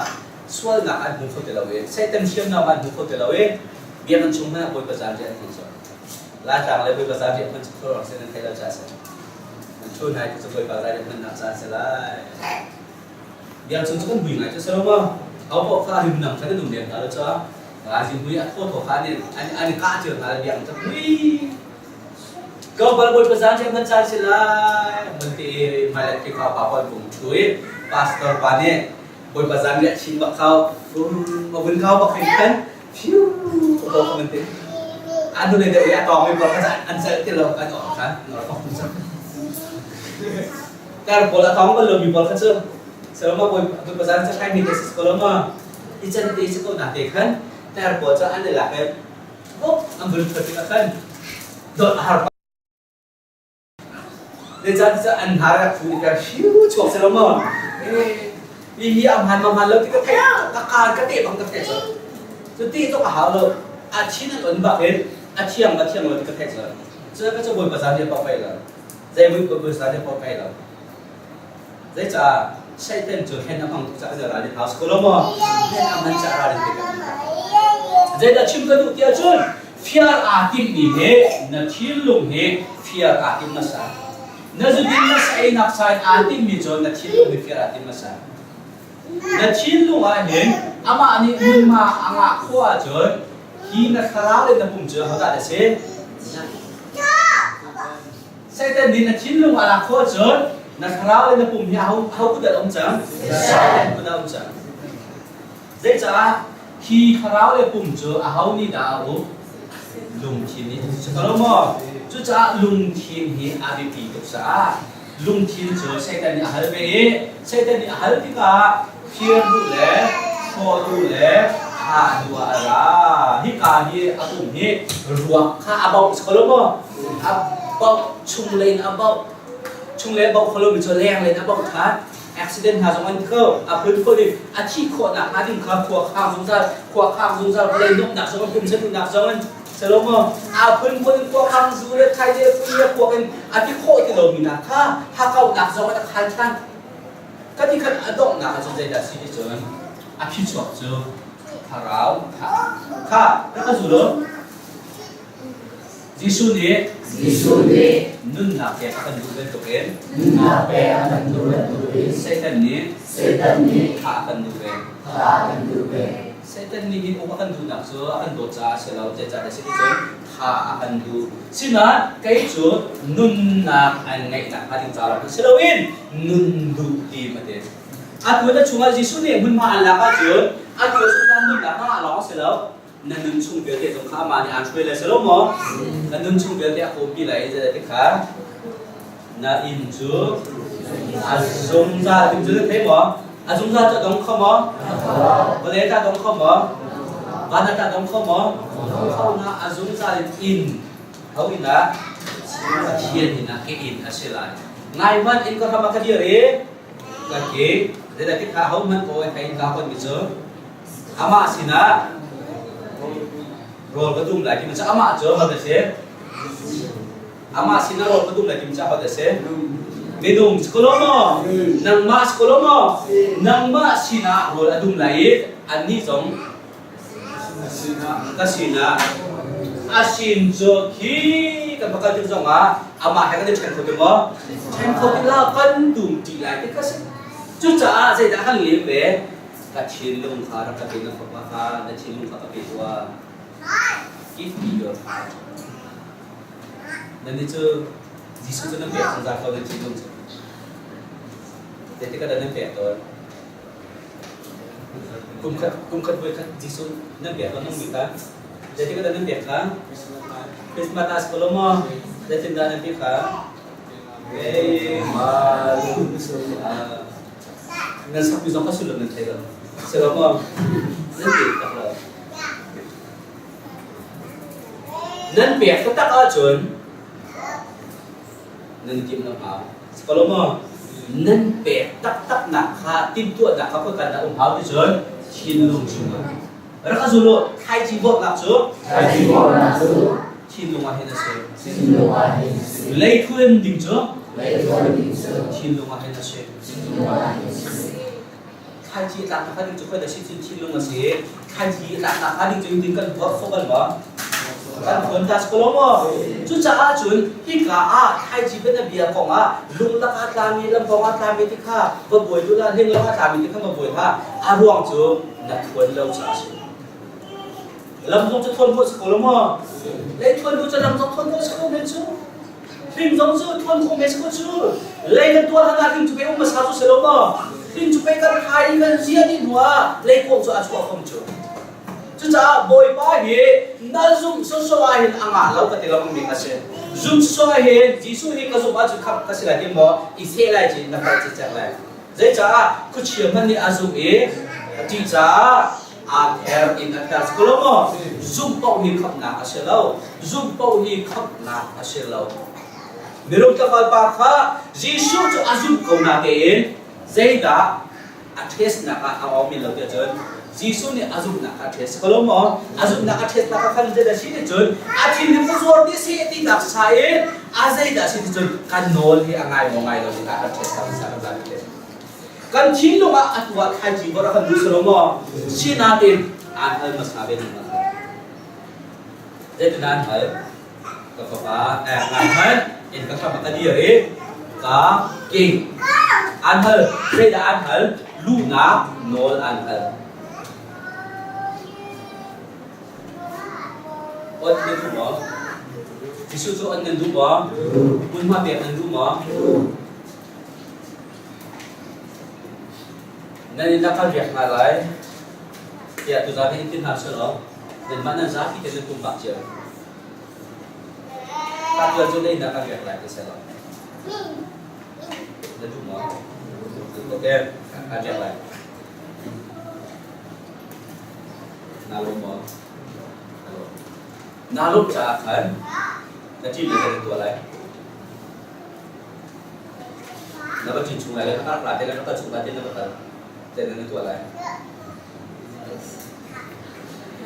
sualnak an hmu kho ti lo i Satan hriamnam an hmu kho ti lo i biakinn chung hmanh ah Bawipa zan riah an hman sual. Laitlang le Bawipa zan riah hman cu khuaruah sin an theih lo caah a si. An ṭhu hna i cu Bawipa zan riah hmannak caah a si lai. Biakchung cu kan mui ngai cu si lo maw? Ho paoh kha rimnam khan an um leng hna lo cu. Ralzing mui a thawthaw kha an an i kah cio hna le biakinn cu mui. Tlawmpal Bawipa zan riah hman caan si lai. Mun ti i hmailei Khrihfa pa pawl pung ṭhu i pastor pa nih Bawipa zan riah chin bak kau a vun kau bak hin khan phew a ko kha ti. An nu le deuh i a tawng mi pawl kha an celh ti lo an awk kha an awk kha. Tar pawl a tawng bal lomi pawl kha cu Saloma bawi bazar cu hlai mi te si ko lo ma i can te si ko na te khan tar pawl cu an i lak i op an vun thot tikah khan dot a har le caan cu an har rak thu tikah hiu chuak si lo ma hi hi a hman ma hman lo ti ka theih ka kaan ka te bang ka theih cu cu ti tuk a hau lo a chin an on bak in a thiang ma thiang lo ti ka theih cu cu ka cu bawi bazar nih a pak lo Zei mui purpose dah pawh kai lo. Zeicah Satan cu hlen a hmang tuk caah zei ralrin hau si ko lo maw? Hlen a hman caah ralrin pe kan Zeidah chim ka duh tiah cun fiar aa timhmi he na thinlung he fiar aa tim hmasa. Na zudin na sa einak sa in aa timmi cu na thinlung he fiar aa tim hmasa. Na thinlung ah hin amah nih hmunhma a ngah khawh ahcun hi na thlarau le na pum cu ahodah na si? Satan nih na thinlung a lak khawh ahcun na thlarau le na pum hi aho aho kut dah um cang? Satan kut ah um cang. Zeicah hi thlarau le pum cu aho nih dah a uk? Lungthin nih a si lo maw? Cucaah lungthin hi a biapi tuk caah lungthin cu Satan nih a hal ve i Satan nih a hal tikah fir duh le hrawh duh le thah duh ah a ra. Hika hi a pum hi ruak kha a bauh si ko lo maw? A bauh chunglei in a bauh chunglei a bauh kho lomi cu lenglei in a bauh ṭhan. Accident hna zong an kho a phunphun in a thih khawhnak hnga ding kha khua khang zungzal khua khang zungzal vawlei nuamhnak zong in pumsa duhnak zong in Salomo a phunphun in khua khang zu le thai le pui le kuak in a ti khawh ti lomi hna kha hakauhnak zong in a khal ṭhan. Ka ti khan a donghnak ah cun zeidah si ti cun a phichuak cu thlarau kha rak ka zul u. Jesuh nih Jesuh nih nunnak pek a kan duh bantukin nunnak pek a kan duh bantukin Satan nih Satan nih thah a kan duh ve. thah a kan duh ve. Satan nih hin uk a kan duhnak cu a kan dawt caah a si lo, zeicah a si ti cun thah a kan duh. Sinain kei cu nunnak an ngeihnak hnga ding ca lawng si loin nun duh tim a ti. Atu na chungah Jesuh nih hmunhma an lak ahcun atu chungah nunnak hna lawng a si lo, na nun chung vialte zong kha amah nih aan hruai lai si lo maw? Na nun chung vialte a kawmpi lai i zeidah kha na inn cu a zungzal ding cu na thei maw? A zungzal cu a dong kho maw? Vawlei ta dong kho maw? Van ah ta dong kho maw? Dong kho na a zungzal in inn ho inn ah Pathian inn ah ke inn a si lai. Ngai hmanh inn ka hram ah ka dir i ka ke zeidah kha ho hmanh ko ai thei ka kon mi cu Amah sinah rawl ka dum lai timi cu amah cu aho dah si? Amah sinah rawl ka dum lai timi cu aho dah si? Minung si ko lo maw? Nangmah si ko lo maw? Nangmah sinah rawl a dum lai i annih zong ka sinah a sin cu khi kan va kal tik zongah amah he kan i ṭhen kho ti maw? Ṭhen kho ti la kan dum ṭi lai ti kha si. Cucaah zeidah kan lem ve? Ka thinlung kha rak ka pe na fapa kha na thinlung kha ka pe tuah. Give me your heart. Nannih cu Jesuh cu nan pek zungzal ko nan thinlung cu. Zeitik ah dah nan pek tawn? Kum khat kum khat voi khat Jesuh nan pek tawn nang mi kha. Zeitik ah dah nan pek kha? Christmas ah si ko lo maw? Zeitindah nan pek kha? Keimah lung ah Nan sakmi zong kha sullam nan thei lo. Si lo maw? Nan pek tak lo. Nan pek taktak ahcun nan timh lo hau. Si ko lo maw? Nan pek taktaknak kha timhtuahnak kha khoika dah um hau ti cun thinlung chungah. Rak ka zul u, thlaici vorhnak cu Thlaici vorhnak cu thinlung ah hin a si. Thinlung ah hin a si. Leithuan ding cu Leithuan ding cu thinlung ah hin a si. Thinlung ah hin a si. Thlaici a tlaknak ding cu khoi dah si cun thinlung a si. Thlaici a tlaknak ding cu ding kan vorh kho bal maw? Kan thuan ta si ko lo maw? Cucaah cun hika ah thlaici bianabia kong ah lunglak ah tlami lamkong ah tlami ti kha va buai duh lah hling ah tlami ti kha va buai hlah. A ruang cu na thuan lo caah a si. Lam zong cu thuan khawh si ko lo maw? Lei thuan bu cu lam zong thuan khawh si ko men cu. Hling zong cu thuan khawh men si ko cu. Lei kan tuah hlan ah hling cu pei um hmasa cu si lo maw? Hling cu pei kan hai i kan zia dih hnu ah lei kuang cu a chuah khom cu. Cucaah Bawipa hi na zumh sawsawh ah hin a ngah lo ka ti lo mi a si. Zumh sawsawh ah hin Jesuh hi ka zumh ahcun khamh ka si lai ti maw i seh lai ci na palh cicek lai. Zeicah khuachia hmanh nih a zumh i a ṭih caah aa ther in a ther ko lo maw? Zumh paoh hi khamhnak a si lo. Zumh paoh hi khamhnak a si lo. Mirum tlangval pa kha Jesuh cu a zumh ko natein zeidah a ṭhesnak ah a awmi lo tiah cun Jesuh nih a zumhnak kha a ṭhes ko lo maw? A zumhnak a ṭhesnak ah khan zeidah si ti cun a thinlung ka zuar dih si tinak sa i a zeidah si ti cun kan nawl hi a ngai maw ngai lo ti kha kan ṭhes kan sa kan zan te. Kan thinlung ah atu ah thlaici bor a kan duh si lo maw? Sinain aan hal hmasa ve ning Zeitin an hal? Ka fapa, ngai hmanh, in ka hram ah ka dir i. Ka king. An hal. Zeidah an hal? Luhnak nawl an hal. Ot nan duh maw? Jesuh cu ot nan duh maw? Hmunhma pek nan duh maw? Nan inn ah kan riak hna lai tiah tuzaan hi in ti hna selaw nanmah nan zapi te nan pumpak cio. Katuan cu na inn ah kan riak lai ti selaw na duh maw? Okay, kan riak lai. Naa lawm maw? Naa lawm caah khan na ṭin le na tuah lai. Na va ṭin chung lai le na kar la te le na kal chung la te na va kal te na tuah lai.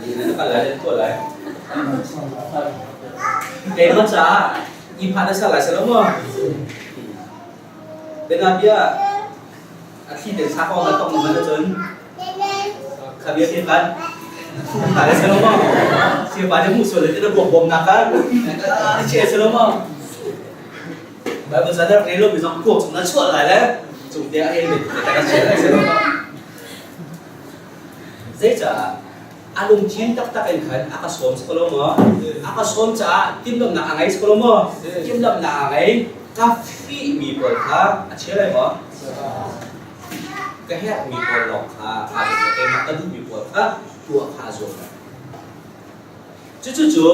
Na kal lai na tuah lai. Keimah caah i phan na ser lai si lo maw? Bianabia a thli ten sa kong na tong man ahcun kha bia te khan ta le selo ma si pa ne mu so le te na buak bom na kan che selo ma Bible sa dar relo mi zong kuak chung na chuah lai le chung te a el me te ka che lai selo ma Zeicah a lungthin taktak in khan a ka sawm si ko lo maw? A ka sawm caah timhlamhnak a ngei si ko lo maw? Timhlamhnak a ngei. Ka fihmi pawl kha a chia lai maw? Ka herhmi pawl lawng kha aa zuam lai. Keimah ka duhmi pawl kha tuah kha a zuam lai. Cucu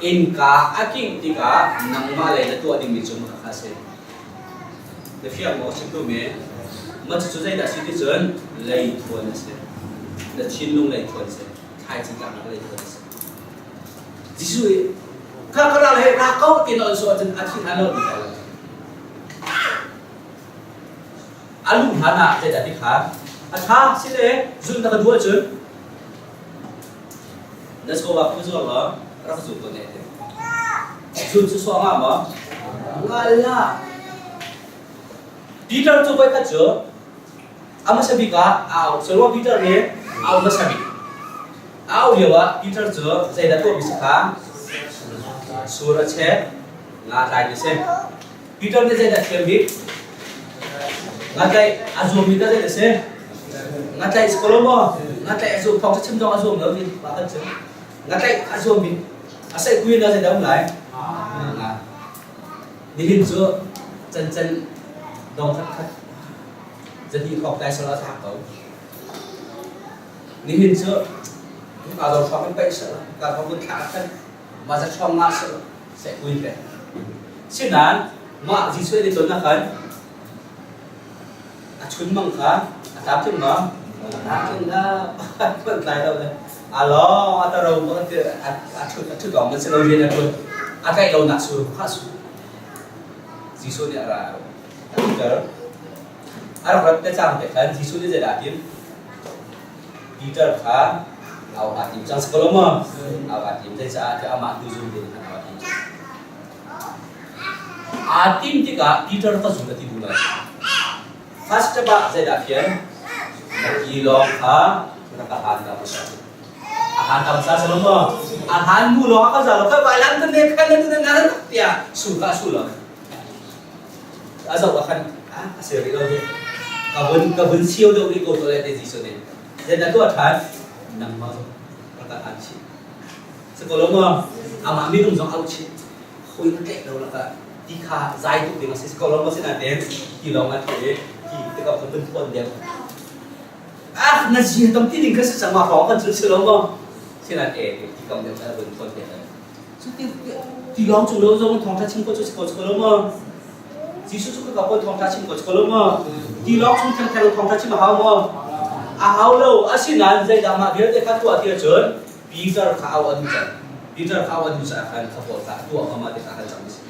innka a kingh tikah nangmah lei na tuah dingmi cu mah kha a si. Na fiang maw chim duhmi? Mah cucu zeidah a si ti cun leithuan a si. Na thinlung leithuan a si. Thlaici tlaknak leithuan a si. Jesuh i kha ka ral he ra ko ti na on sawh ahcun a thin a lo ti lai lo. A luh hlan ah zeidah ti kha a ṭha si le zulh na ka duh ahcun Na chawva ku zuar law rak zul ko ne ti. Zul cu sawh nga maw? Ngal la. Peter cu voikhat cu a hmasa bik ah a au. Solo Peter nih a au hmasa bik. A au lio ah Peter cu zeidah tuahmi si kha? Sur a chek, nga tlai mi si. Peter nih zeidah thiam bik? Ngatlaih a zuammi ta zei a si? Ngatlaih si ko lo maw? Ngatlaih a zuam thawng chim zong a zuam lo ti pa kan chim. Ngatlaih a zuammi a seh kuin ah zeidah um lai? Nga. Nihin cu can can dong khat khat zahnih thawk tlai sal a thlak ko. Nihin cu ka dor hrawng in paih sal ka thawng in thla khan ma za hrawng nga sal seh kuin pe. Sinain mah Jesuh nih cun a kan a chunmang kha a tlamtling maw? A tlamtling la kan tlai lo le a lawng a taro a a thut lawng man si lo rian a ṭuan a tlaih lo nak sur kha su Jesuh nih a ra a Peter a rak rat te cang te khan Jesuh nih zeidah a tim Peter kha au aa tim cang si ko lo maw au aa tim zeicah tiah amah hnu zul ding khan au aa tim cang Aa tim tikah Peter ka zul a ti duh lo. First step ah zeidah fian? Na ki lawng kha rak ka han ta hmasa. A han ta hmasa sa lo maw? A han hnu lawng ah ka za lo. Kai vai lan kan ne khan na tu na na tiah su ka su lo. A zoh ah khan a ser rih lo hi. Ka vun sio deuh rih ko to le te Jesuh nih. Zeidah tuah ṭhan? Nangmah zong rak ka han chih. Si ko lo maw? Amah minung zong auh chih. Hawi na tlaih lo lakah ti kha zai tuk ding a si. Si ko lo maw? Sinain ti lawng a thu i ti tikah khan vun thawn deuh. Ah, na zia tam ti ding kha si cang ma hrawng kan cu si lo maw? Sinain e ti kam deuh kha vun thawn deuh. Cu ti ti lawng cu lo zong thawngṭha chim ko cu si ko si ko lo maw? Jesuh cu ka ko thawngṭha chim ko si ko lo maw? Ti lawng chung thengtheng thawngṭha chim a hau maw? A hau lo. Asinain zeidah mah vialte kha tuah ti ahcun Peter kha au an cang. Peter kha au an caah khan kha pawl kha tuah kha mah tikah hal cang a si.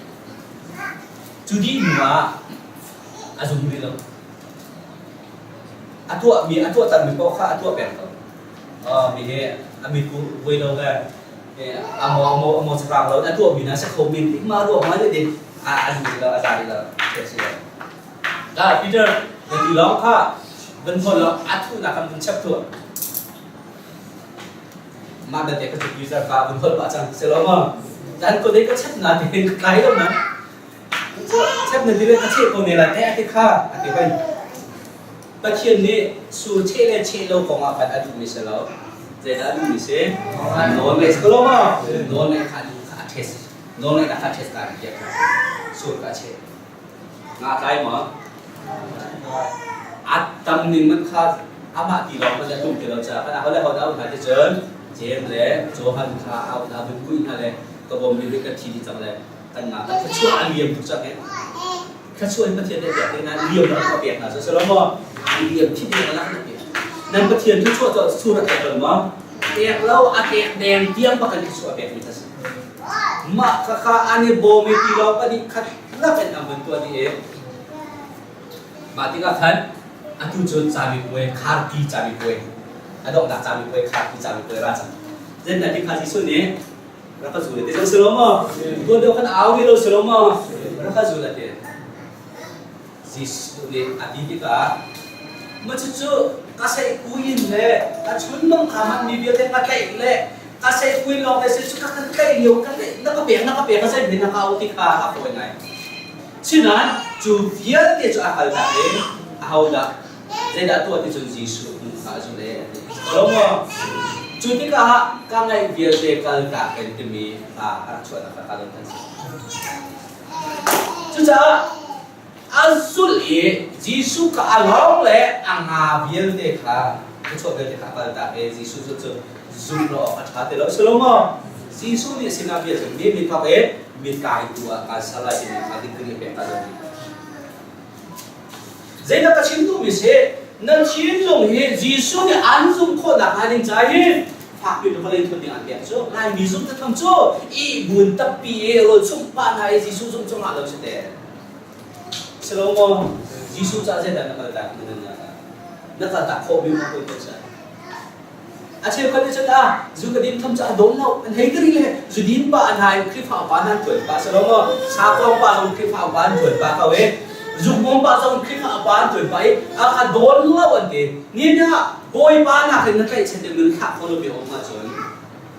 Cu dih hnu ah a zum rih lo. A tuahmi a tuahtermi paoh kha a tuah peng ko. Mi he a mit ku voi lo le a maw a maw a maw sahrang lo a tuahmi hna si kho men ti mah ruang ah din a a zum rih lo a za rih lo si lo. Da Peter na ti lawng kha van hol lo a thuhnak kan vun chep tuah. Mah belte ka user ka vun holh pah cang si lo maw? Dan ko dei ka chat na te ka tlai lo na. Chep na ti le ka cheh ko ne lai te a ti kha a ti hoi. Pathian nih sur cheh le cheh lo kong ah khan a duhmi si lo. Zeidah a duhmi si? Nawl ngaih si ko lo maw? Nawl ngaih kha a duh kha a test. Nawl ngaihnak kha a test ka piak kha. Sur ka cheh. Nga tlai maw? A tam ning man kha amah ti lawng man a tum ti lo caah kan aho le ho dah um hna ti cun James le Johan kha a hna vun kui hna le ka bawm mi ka thi di cang le kan nga ka thluachuah a liam tuk cang he thluachuah in Pathian nih pek na liam na ka pek hna so selo maw a liam thi ding ala na pek nan Pathian thluachuah cu sur a pek lo maw pek lo a pek deng tiang bak in thluachuah pek mi ta si mah kha kha an i bawm i ti lo pahnih khat lak in an vun tuah dih i mah tikah khan atu cu camipuai kharki camipuai a donghnak camipuai kharki camipuai ra cang zen ti kha Jesuh nih rak ka zul ti lo si lo maw tuan deuh khan au rih lo si lo maw rak ka zul ati Jesuh nih a ti tikah ma cucu ka sei kuin le ka chunmang kha man mi vialte ka tlaih le ka sei kuin lawng te si cu ka kan tlaih lio ka tlaih na ka pek na ka pek ka zei na ka au ti kha a fawi ngai Sinain cu vialte cu a kal tak i ahodah zeidah tuah ti cun Jesuh hnu kha a zul e a ti. Ko maw? Cu tikah ka ngaih vialte kal tak in timi hla a rak chuahnak kha ka kan si. Cucaah a zulh i Jesuh kha a lawng le a nga vialte kha thluachuah vialte kha a kal tak i Jesuh cu cu zumh lo awk a ṭha ti lo. Si lo maw? Jesuh nih sinah bia cu mi mi thawk i mi tlaitu ah kaan ser lai timi kha degree a pek ta lo. Zeidah ka chim duhmi si? Na thinlung hi Jesuh nih an zumh khawh nakhnga ding ca hi fakpi in vawlei thun ding an pek cu Laimi zumh taktam cu ihbun tappi i rawl chumh pah hna i Jesuh zumh cu ngah lo si te. Si lo maw? Jesuh caah zeidah na kal tak na nunnak ah? Na kal tak khawh mi ma ko te sa. A cheukhat nih cun ah zu ka din tham cu a dawm lo an hei ka ri le zu din pa an hai Khrihfa upa nan tuan pa si lo maw? Sakawng pa zong Khrihfa upa an tuan pa ko i zukmawm pa zong Khrihfa upa an tuan pa i a ka dawn lo an ti. Ni ah Bawipa nakin na tlaihchan ding nun thlah kho lo mi um ahcun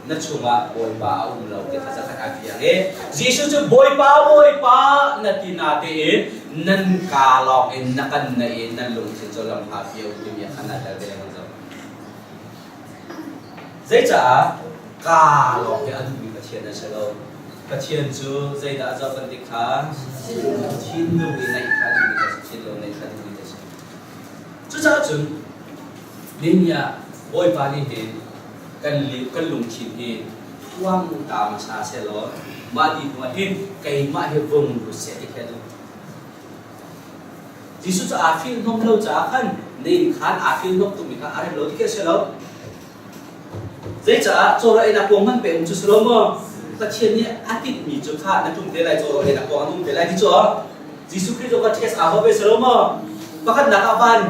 na chungah Bawipa a um lo ti kha zakhat aa fiang i Jesuh cu Bawipa Bawipa na ti na tein nan kaa lawng in na kan na i nan lungthin cu lam hla pi a um timi kha naa tel ve lengmang zo. Zeicaah kaa lawng hi a duhmi Pathian a si lo. Pathian cu zeidah a zoh kan ti kha thinlung i naih kha duhmi a si, thinlung naih kha duhmi a si. Cucaah cun nihin ah Bawipa nih hin kan kan lungthin hi tuang ta hmasa sehlaw mah ti hnu ah hin keimah hi vung lut seh ti khi a duh. Jesuh cu aa filhhnawm lo caah khan na inn khan aa filhnawm tukmi kha a rem lo ti khi a si lo. Zeicah cawraw einak kuang hmanh pe um cu si lo maw? Pathian nih a tinhmi cu kha na ṭum te lai, cawraw einak kuang an um te lai ti cu Jesuh Khrih cu ka ṭhes aa hawh ve si lo maw? Pakhatnak ah van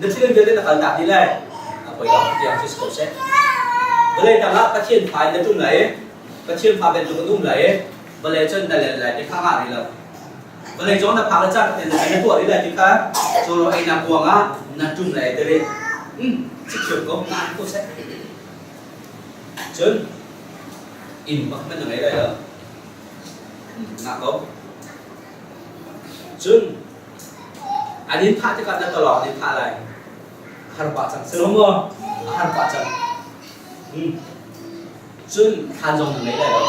na thil vialte na kaltak dih lai. A poi lo, tiang cu si ko seh. Vawlei tangah Pathian fa in na ṭum lai i Pathian fa bantuk an um lai i vawlei cun na len lai ti kha ngah rih lo. Vawlei cawng na phak le cang te na tuah rih lai ti kha cawraw einak kuang ah na ṭum lai ti rih. Chikhiam ko, ngah ko seh. Cun inn bak hmanh na ngei lai lo. Ngah ko. Cun an in thah tikah na talawng an in thah lai. A har pah cang. Si lo maw? A har pah cang. Cun thlan zong na ngei lai lo.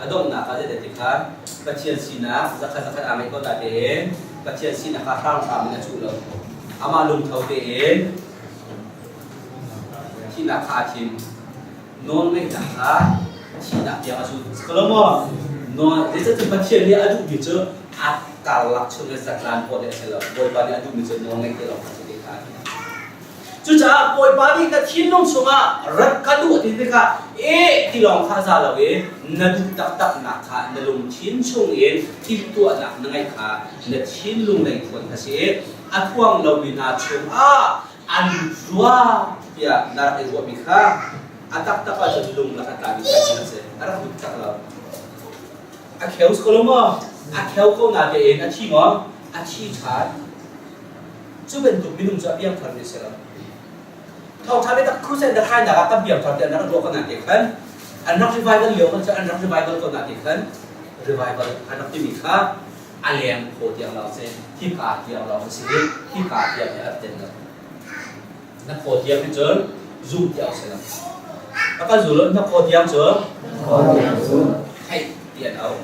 A donghnak ah zeidah ti kha Pathian sinak zakhat zakhat aa ngeih ko ta tein Pathian sinak kha hramhram in a cuh lo. Amah lungtho tein thihnak kha a thim. Nawlngeihnak kha thihnak tiang a zul. Si ko lo maw? Nawl zeicahtiah Pathian nih a duhmi cu a karlak chung i zatlan pawh nih a si lo. Bawipa nih a duhmi cu nawlngeih te lawng kha si ti kha a ti. Cucaah Bawipa nih na thinlung chungah rat ka duh ti tikah e ti lawng kha za lo i na duh taktaknak kha na lungthin chungin timhtuahnak na ngeih kha na thinlung lei thuan kha si i a thuang lomi hna chungah an rua tiah na rak i ruahmi kha a taktak ahcun lung lak a tlami kha a si. A rak duh tak lo. A kheu ko lo maw? A kheu ko na tein a thi maw? A thi ṭhan. Cu bantuk minung cu a piangthar mi a si lo. Thawngṭha biatak crusade na kainak ah kan piangthar tiah na rak ruah ko na te khan an rak revival lio khan cu an rak revival ko na te khan Revival an rak timi kha a leng kho tiang lawng si, hika tiang lawng si i hika tiang hi a rak ten lo. Na khaw tiang hi cun zum tiang si lo. A kan zul na khaw tiang cu theih ti an au.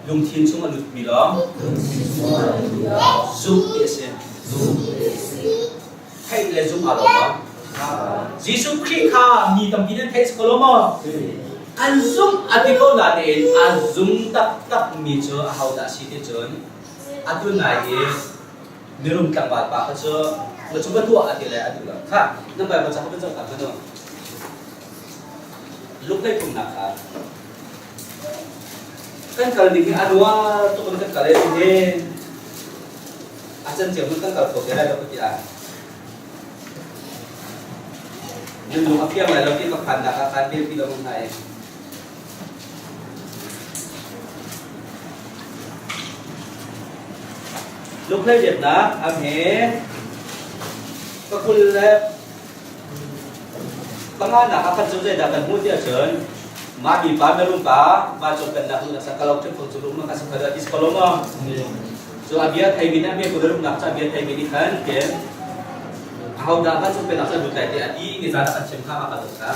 Lungthin chung a lutmi lawng zumh ti a si. Theih le zumh aa lo maw? Jesuh Khrih kha mi tampi nan theih ko lo maw? An zumh a ti ko nain a zum taktak mi cu ahodah si ti cun atu nai i mirum tlangval pa kha cu na cu va tuah a ti le a duh lo. Kha nan Bible ca kha van zoh ta hmanh u. Luk lei phungnak kha kan kal ning hi a nuar tuk in kan kal e hi a can cio mun kan kal kho te lai lo ka ti ai. Nan lung a fiang lai lo ti ka phannak ah kaan tel ti lo hna e. Lukhlei biaknak a hme ka kul le panganak ah kan cu zeidah kan hmuh ti ahcun mah mipa mirum pa vancung pennak luhnak sa kalau ṭhim cu rum ka sa ti ko lo maw cu a bia theimi nih a bia kul rumnak cu a bia theimi nih khan ke ahodah vancung pennak cu lut lai ti a ti ni zan ah kan chim kha ma ka dawt kha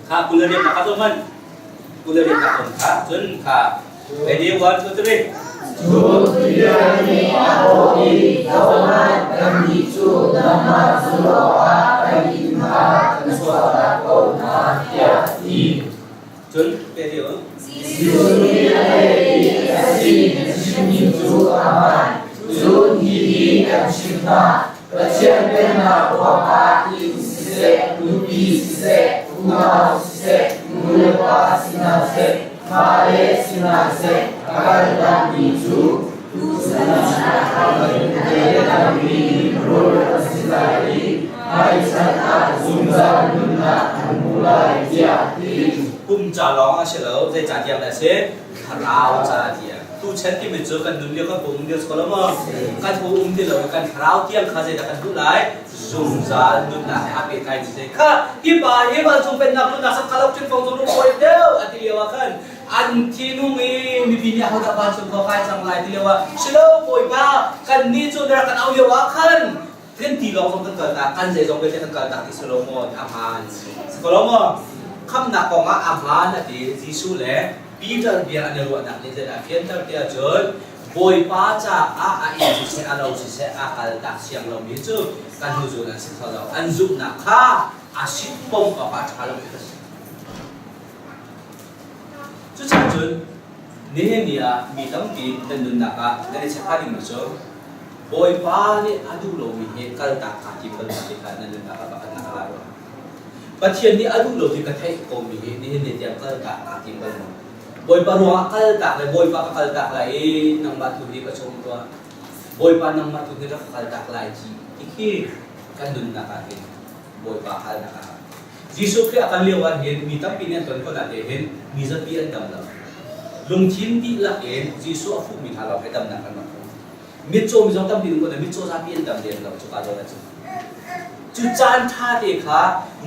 Kha 28 na ka to man. 28 na ton kha cun kha ready 1 2 3. Cun Peter nih a thawh i, Zohhmanh, kannih cu nangmah zulh awkah kan inn kha kan chuahtak ko hna, tiah a ti. Cun Peter Jesuh nih a leh i, A si, na chimmi cu a hmaan. Cun hihi kan chimh hna, Pathian Pennak ruangah inn siseh, nupi siseh, unau siseh, nu le pa si hna seh, fale si hna seh, a kaltakmi cu tuchan ah a tampi rawl a si lai i hmaichan ah zungzal nunnak an hmu lai tiah a ti. Pum ca lawng a si lo, zeicahtiah dah a si? Thlarau ca tiah. Tuchan timi cu kan nun lio kan pum um lio si ko lo maw? Kan pum um ti lo kan thlarau tiang kha zeidah kan duh lai? Zungzal nunnak he aa pehtlai mi si. Kha hi pa hi vancung pennak nunnak sak kha lo ṭin fong cung lungkawi deuh a ti lio ah khan an thinung i mipi nih ahodah vancung khua kai cang lai ti lio ah silo Bawipa kan nih cu na rak kan auh lio ah khan kan ti lawng zong kan kal tak kan zeizong vialte kan kal tak ti Solomon a hmaan si ko lo maw khamnak kong ah a hmaan a ti Jesuh le Peter bia an i ruahnak nih zeidah a fianter ti ahcun Bawipa caah a inn siseh a lo siseh a kal tak siang lomi cu kan hnuzul an si kho lo an zumhnak kha a sitpom awk ah ṭha lo ka si. Cucaah cun nihin ni ah mi tampi nan nunnak ah nan i check dingmi cu Bawipa nih a duh lomi hi kaltak aa tim bal ti kha nan nunnak ah pakhatnak a la rua. Pathian nih a duh lo ti ka theih komi hi nihin ni tiang kaltak aa tim bal maw? Bawipa ruangah kaltak le Bawipa ka kaltak lai i nangmah tu hi ka chawm tuah. Bawipa nangmah tu hi rak ka kaltak lai ci ti khi kan nunnak ah hin Bawipa halnak ah Jesuh Khrih a kal lio ah hin mi tampi nih an ton ko nain hin mi zapi an dam lo. Lungthin dihlak in Jesuh a fuhmi hna lawng hi damnak an rak hmu. Mitcaw mi zong tampi ko na mitcaw zapi an dam lem lo cuka zawn ahcun. Cu caan ṭha te kha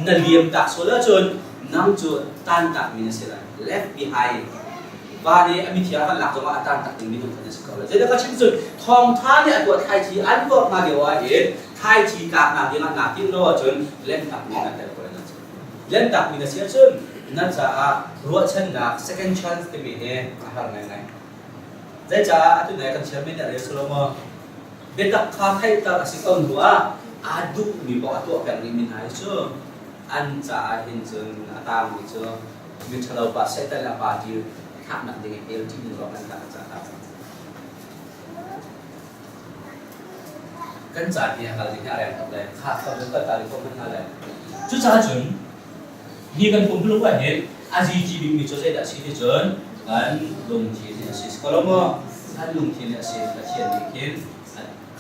na liam tak sual ahcun nang cu tantak mi na si lai. Left behind. Va nih a mithiang kan lak zongah a tantak ding minung kha na si ko lai. Zeidah ka chim cun thawngṭha nih a tuah thlaici an tuah hnga lio ah hin thlaici tlaknak dingah naa timh lo ahcun lentak mi na tel ko lai na si. Lentak mi na si ahcun na caah ruahchannak second chance timi hi a har ngaingai. Zeicah atu nai kan chairman nih a rel silo maw? Biatak kha theihter a si ko hnu ah aa duhmi paoh a tuah peng rihmi hna hi cu an caah hin cun a taangmi cu miṭhalo pa Satan le a party thlaknak ding i hell ṭih lawng an tah caah kan ca hi a kal ding hi a reng tuk le kha kha kan kal ta ding ko hmanh hna le cucaah cun Hi kan pumpuluk ah hin a zici bikmi cu zeidah a si ti cun kan lungthin hi a si. Si ko lo maw? Kan lungthin hi a si. Pathian nih khin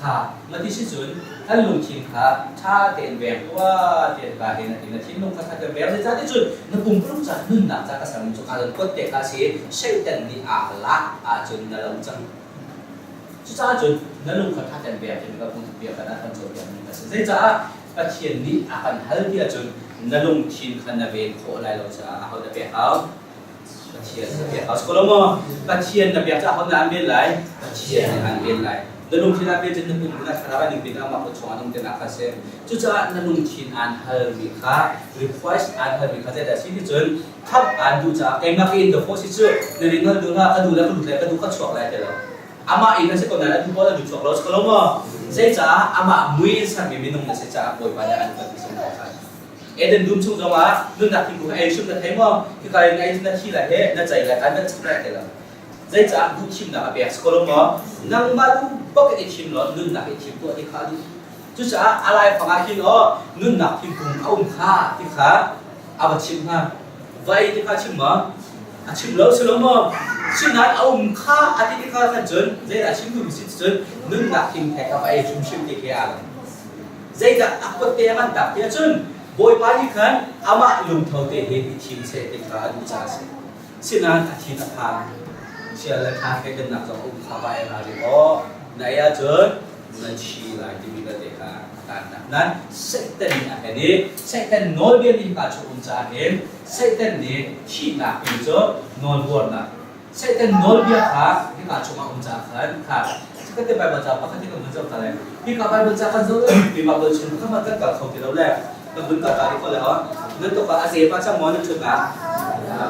kha mati si cun kan lungthin kha ṭha tein veng tuah tiah ka hin a ti. Na thinlung kha ṭha tein veng zeicah ti cun na pumpuluk ca nunnak ca ka sermi cu kaa kut te kha a si. Satan nih aa lak ahcun na lo cang. Cucaah cun na lung kha ṭha tein veng timi ka pung bia kan ah kan cawnpiakmi a si. Zeicah Pathian nih a kan hal ti ahcun. Na lungthin kha na ven khawh lai lo caah aho na pek hau? Pathian na pek hau. Sikolo maw? Pathian na pek caah aho na an ven lai? Pathian nih an ven lai. Na lungthin ah ven cun na pum na thlarau ah ning pin amah kut chungah nung tenak kha si. Cucaah na lungthin aan halmi kha request aan halmi kha zeidah si ti cun khamh aan duh caah keimah ka in the force hi cu na ning hal duh hlah ka duh le ka lut lai ka duh ka chuak lai ti lo. Amah in a si ko nain a duh pawl a duh chuak lo si ko lo maw? Zeicah amah mui in sermi minung na si caah Bawipa nih an upat mi kha. Eden dum chung zongah nunnak thingkung ei hrim na thei maw? Hika in ei na thi lai he na cei lai kan na chim lai ti lo. Zeicah duh thimnak a pek si ko lo maw? Nangmah duh bak in i thim law nunnak i thim tuah ti kha a duh. Cucaah a laifang ah khin aw nunnak thingkung a um kha ti kha a va chimh hna. Va ei ti kha chim maw? A chim lo si lo maw? Sinain a um kha a ti tikah khan cun zeidah chim duhmi si cun nunnak thingthek a va ei hrimhrim ti khi aa lang. Zeidah a kut te a van tak tiah cun Bawipa nih khan amah lungtho te hin i thim seh ti kha a duh caah a si. Sinain a thin a phang. Chia le ṭha thleidannak zong a um kha va ei ralring aw. Na ei ahcun na thi lai timi vialte kha a tannak. Nain Satan nih a hen i Satan nawlbia nih hika cu um caah hin Satan nih thihnak timi cu nawlbuarnak. Satan nawlbia kha hika chungah um caah khan kha Chikkhat te Baibal ca pakhat hi kan vun zoh ta lai. Hika Baibal ca kan zoh mi Baibal chung kha ma kan kal kho ti lo le kan vun kal ta rih ko le aw. Nan tuk ah a ze pa cang maw nan ṭhut ah?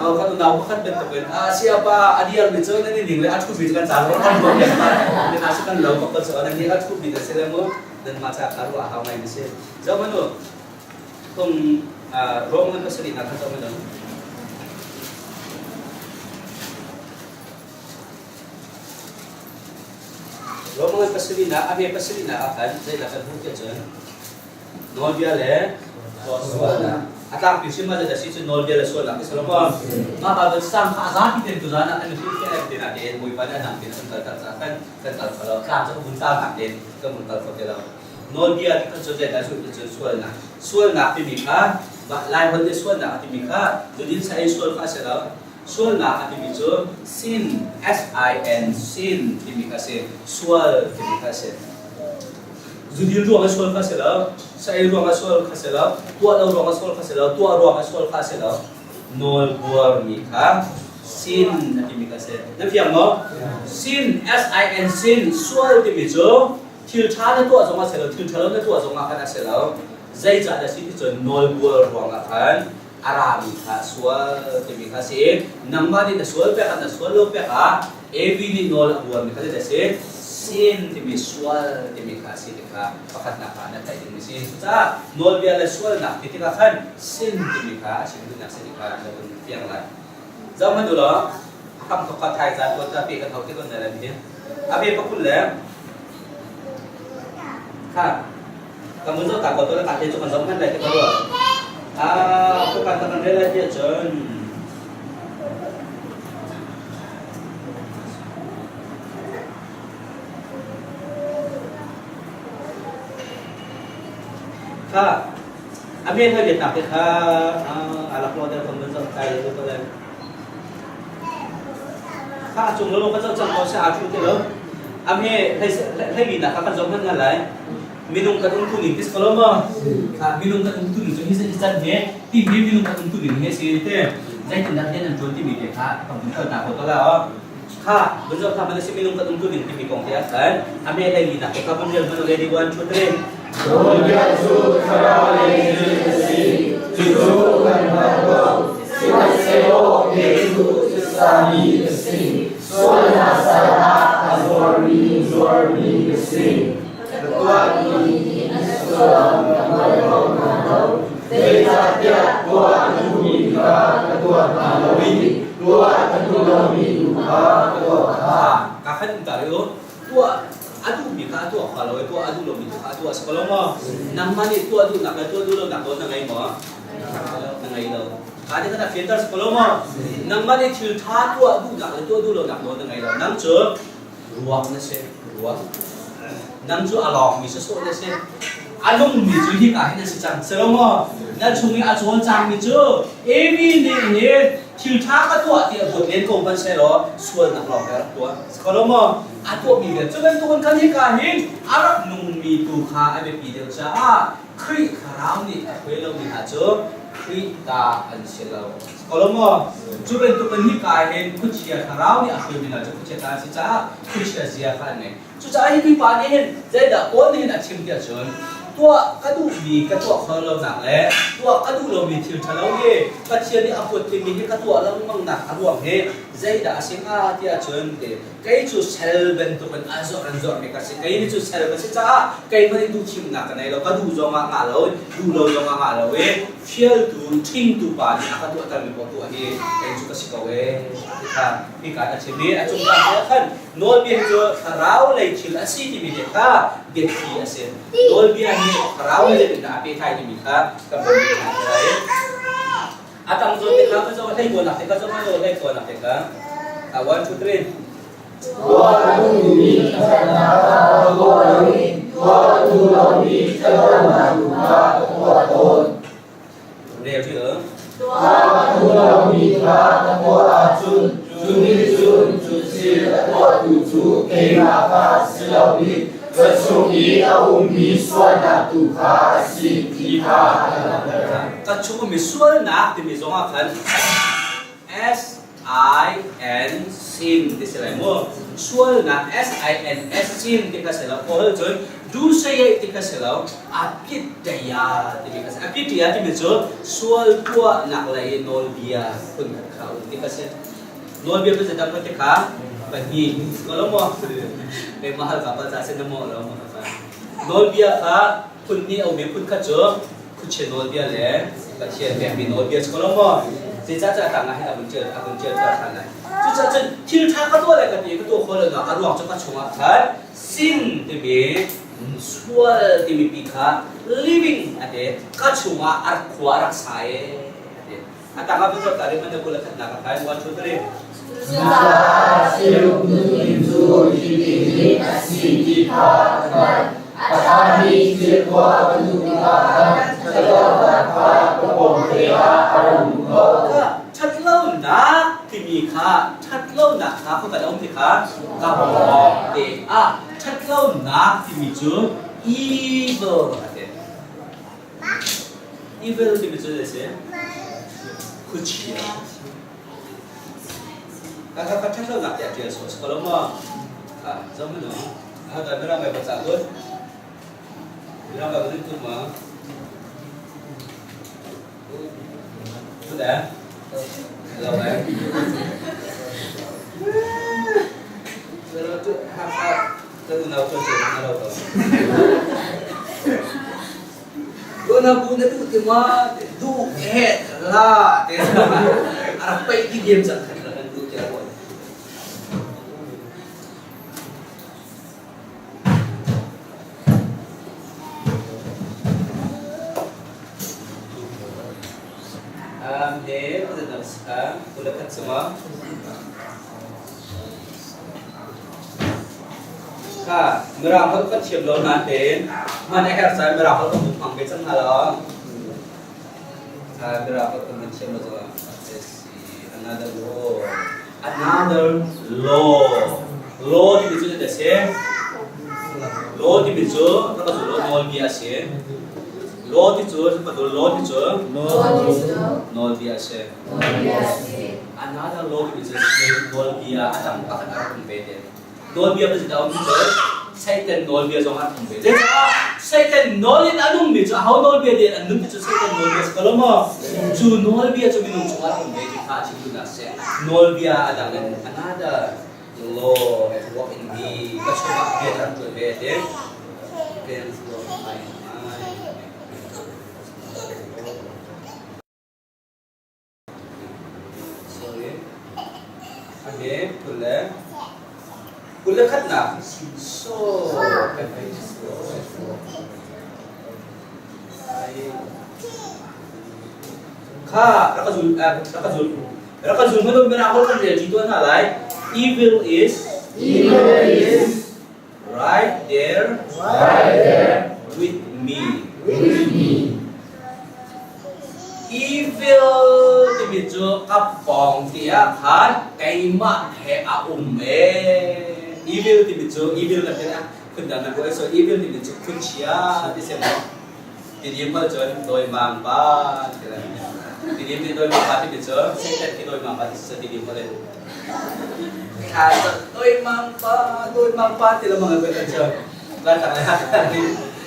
Oh, kan unau pakhat bantuk in a sia pa a diar mi cu nan i ning le a ṭhu mi cu kan ca lo kan ruah piak ma nan a si kan lo bak ko cu nan nih a ṭhu mi na si le mu nan mah ca ka ruah hau ngai mi si. Zoh hmanh u kum Roman pasarih nak kha zoh hmanh u. Roman pasarihnak a hme pasarihnak ah khan zeidah kan hmuh tiah cun nawlbia le sualnak a tlangpi hrim ah zeidah si cu nawlbia le sualnak ti Solomon mah Bible sang kha a zapi tein tuzan ah kan i hrilhfiah lai te nain Bawipa nih a dang tein a kan kalter caah kan kan kal kho lo tlang cu a vun tlangnak tein kan vun kal kho ti lo nawlbia ti kha cu zeidah cu ti cun sualnak sualnak timi kha Lai holh nih sualnak a timi kha zudin sa ei sual kha a si lo Sualnak a timi cu sin, S-I-N, sin timi kha a si. Sual timi kha a si. Zudin ruang i sual kha a si lo, sa-ei ruang ah sual kha a si lo, tuah lo ruang ah sual kha a si lo, tuah ruang ah sual kha a si lo. Nawlbuarmi kha sin a timi kha a si. Na fiang maw? Sin, S-I-N, sin, sual timi cu thil ṭha na tuah zong a si lo, thil ṭhalo na tuah zong ah khan a si lo. Zeicah dah si ti cun nawlbuar ruang ah khan a rami kha sual timi kha si i nangmah nih na sual pek ah na sual lo pek ah Evi nih nawl a buarmi kha zeidah a si? Sin timi sual timi kha a si ti kha pakhatnak ah na theih ding a si. Cucaah nawlbia le sualnak ti tikah khan sin timi kha a chim duhnak si ti kha na vun fiang lai. Zoh hmanh u law a kam thok kha thai zan tuan ta pe kan hau ti kon na hi. A ve pakul le kha Kan vun zoh ta ko to le ka te cu kan zoh hmanh lai ti ka ruah. Ah, ka kan kan rel lai ti ahcun kha a men ha biaknak te kha a lak lo der kan vun zoh tai le ko lai. Kha a cung lo ka zoh cang ko se aa thu te lo. A me hlei mi nak kha kan zoh hmanh nga lai. Minung kan um tuning ti si ko lo maw? Minung kan um tuning cu hi hi can he ti hi minung kan um tuning he si te zeitindah rian an ṭuan timi te kha kan vun kal ta ko to la aw. Kha vun zoh kha man si minung kan um tuning timi kong te ah khan a me lei nak te kha vun rel hmanh ready one two three. Nawlbia cu thlarau lei in a si, cucu kan hngalh ko. Sihmanhsehlaw Jesuh titsa mi a si, sualnak sal ah a zuarmi zuarmi a si. Ka tuahmi hi a sullam ka hngal kho hna lo. Zeicahtiah tuah a duhmi kha ka tuah hna lo i tuah a duh lomi tu kha ka tuah hna. Ka khan um ta rih u. Tuah a duhmi kha a tuah kha lo i tuah a duh lomi tu kha a tuah a si ko lo maw? Nangmah nih tuah duhnak le tuah duh lonak nawl na ngei maw? Na ngei lo. Kha nih khan a fianter si ko lo maw? Nangmah nih thil ṭha tuah duhnak le tuah duh lonak nawl na ngei lo. Nang cu ruak na si ruak nang cu a lawngmi sawsawh na si a nungmi cu hika hin a si cang si lo maw na chung i a cawlcangmi cu Amy nih hin thil ṭha ka tuah ti a buat len ko hmanh sehlaw sualnak lawng te a rak tuah si ko lo maw a tuahmi vial cu bantukin kan hika hin a rak nungmi tu kha a biapi deuh caah Khrih thlarau nih a hruai lomi hna cu Khrih ta an si lo. Kolomo, cu bantuk in hika hin khuachia thlarau nih a hruaimi hna cu khuachia ta an si caah khuachia zia kha an ngei. Cucaah hi mipa nih hin zeidah Paul nih hin a chim tiah cun tuah ka duhmi ka tuah kho lonak le tuah ka duh lomi thil ṭhalo hi Pathian nih a huat timi hi ka tuah lengmangnak a ruang hi zeidah a si hnga tiah cun ti kei cu sel bantukin a zawr an zawrmi ka si. Kei nih cu sel ka si caah keimah nih duhthimnak ka nei lo. Ka duh zong ah ngah lo, duh lo zong ah ngah lo i fialtu, ṭhingtu pa nih a ka tuahtermi paoh tuah hi kei cu ka si ko ee ti kha hika a chim i a cung ah khan Nawlbia cu thlarau lei thil a si timi te kha biathli a si. Nawlbia hi thlarau lei in aa pehtlai timi kha kan van hna lai. A tang zawn te kha ka zo hlei kuanak te kha zo zo hlei kuanak te kha. 1 2 3 Tuah a duhmi ṭhatnak kha ka tuah lo i tuah a duh lomi ṭhatlonak tu kha ka tuah tawn. Rel rih u. Tuah a duh lomi kha ka tuah ahcun cu nih cun cu thil a tuahtu cu keimah kha si lo i ka chung i a ummi sualnak tu kha a si ti kha a langhter. Ka chung ummi sualnak timi zongah khan S I N sin ti si lai mu. Sualnak S I N S sin ti kha si lo. Kawl cun du saye ti kha si lo. Apitaya timi kha si. Apitaya timi cu sual tuahnak lei nawlbia phun khat kha um ti kha si. Nawlbia phun dang ti kha pahnih. Ko mo. Ke mahal ka pa cha sin mo lo mo ka. Nawlbia kha phun hnih a um i phun khat cu khuachia nawlbia le Pathian pekmi nawlbia cu ko lo maw? Zeicahtiah tang ah hin a vun ṭial a vun ṭial tuah ṭhan lai. Cucaah cun thil ṭha ka tuah lai ka ti i ka tuah khawh lonak a ruang cu ka chungah khan sin timi sual timi pi kha living a ti ka chungah a rak khua a rak sa e a ti. A tang ah vun zoh ta rih hmanh na kul a khatnak a kai 1 2 3 Cucaah siruk nunning cu hitin a si ti kha ka hngalh. A ṭhami thil tuah ka duh tikah khan ṭhatlonak kha ka pawngte ah a ra um ko. Ṭhatlonak timi kha ṭhatlonak kha khuakhat a um ti kha ka pawngte ah ṭhatlonak timi cu evil a ti. Evil timi cu zei a si? Khuachia. Ka ka ka ṭhatlonak tiah ṭial sawh si ko lo maw? Kha zoh hmanh u. Ahodah Mirang Baibal ca kun? Mirang Baibal in kun maw? Kun eh? Hello eh? Pero tu Hakha kan unau cu na lo ko. Tuan bu na duh ti ma duh he la te a rak paih ti diam cang khat la kan duh ti a ruat. He kula khat sama Kha Mirang holh kan thiam lo nain hman a herh caah Mirang holh kan hun hmang ve cang hna lo. Kha Mirang holh kan hun thiam lo zongah another law. Another law. Law timi cu zeidah a si? Law timi cu rak ka zul law nawlbia a si. Law ti cu rak ka zul law ti cu nawlbia a si. Another law timi cu nawlbia a dang pakhat a rak um ve te. Nawlbia pa zeidah a um ti cu Satan nawlbia zong a um ve. Zeicah Satan nawl in a nungmi cu aho nawlbia nih an nun ti cu Satan nawlbia si ko lo maw? Cu nawlbia cu minung chungah a um ve ti kha a chim duhnak a si. Nawlbia a dang in another law has worked in me. Ka chungah bia rak ṭuan ve a ti. Sorry. A he 21 khatnak. So Kha rak ka zul rak ka zul rak ka zul hmanung mirang holh kan rel ṭi tuah hna lai. Evil is Evil is right there right there with me. with me. Evil timi cu ka pawng ti ah khan keimah he a um ee. Evil timi cu evil kan ti ah phundang kan ruah so evil timi cu khuachia ti si maw? Ti nih mal cun dawimang pa ti lai. Tidim nih doi ma pa ti cu Satan ki doi ma pa ti cu tidim ko le. Thla doi mang pa doi mang pa ti lo mang kan cu. Kan tak le ni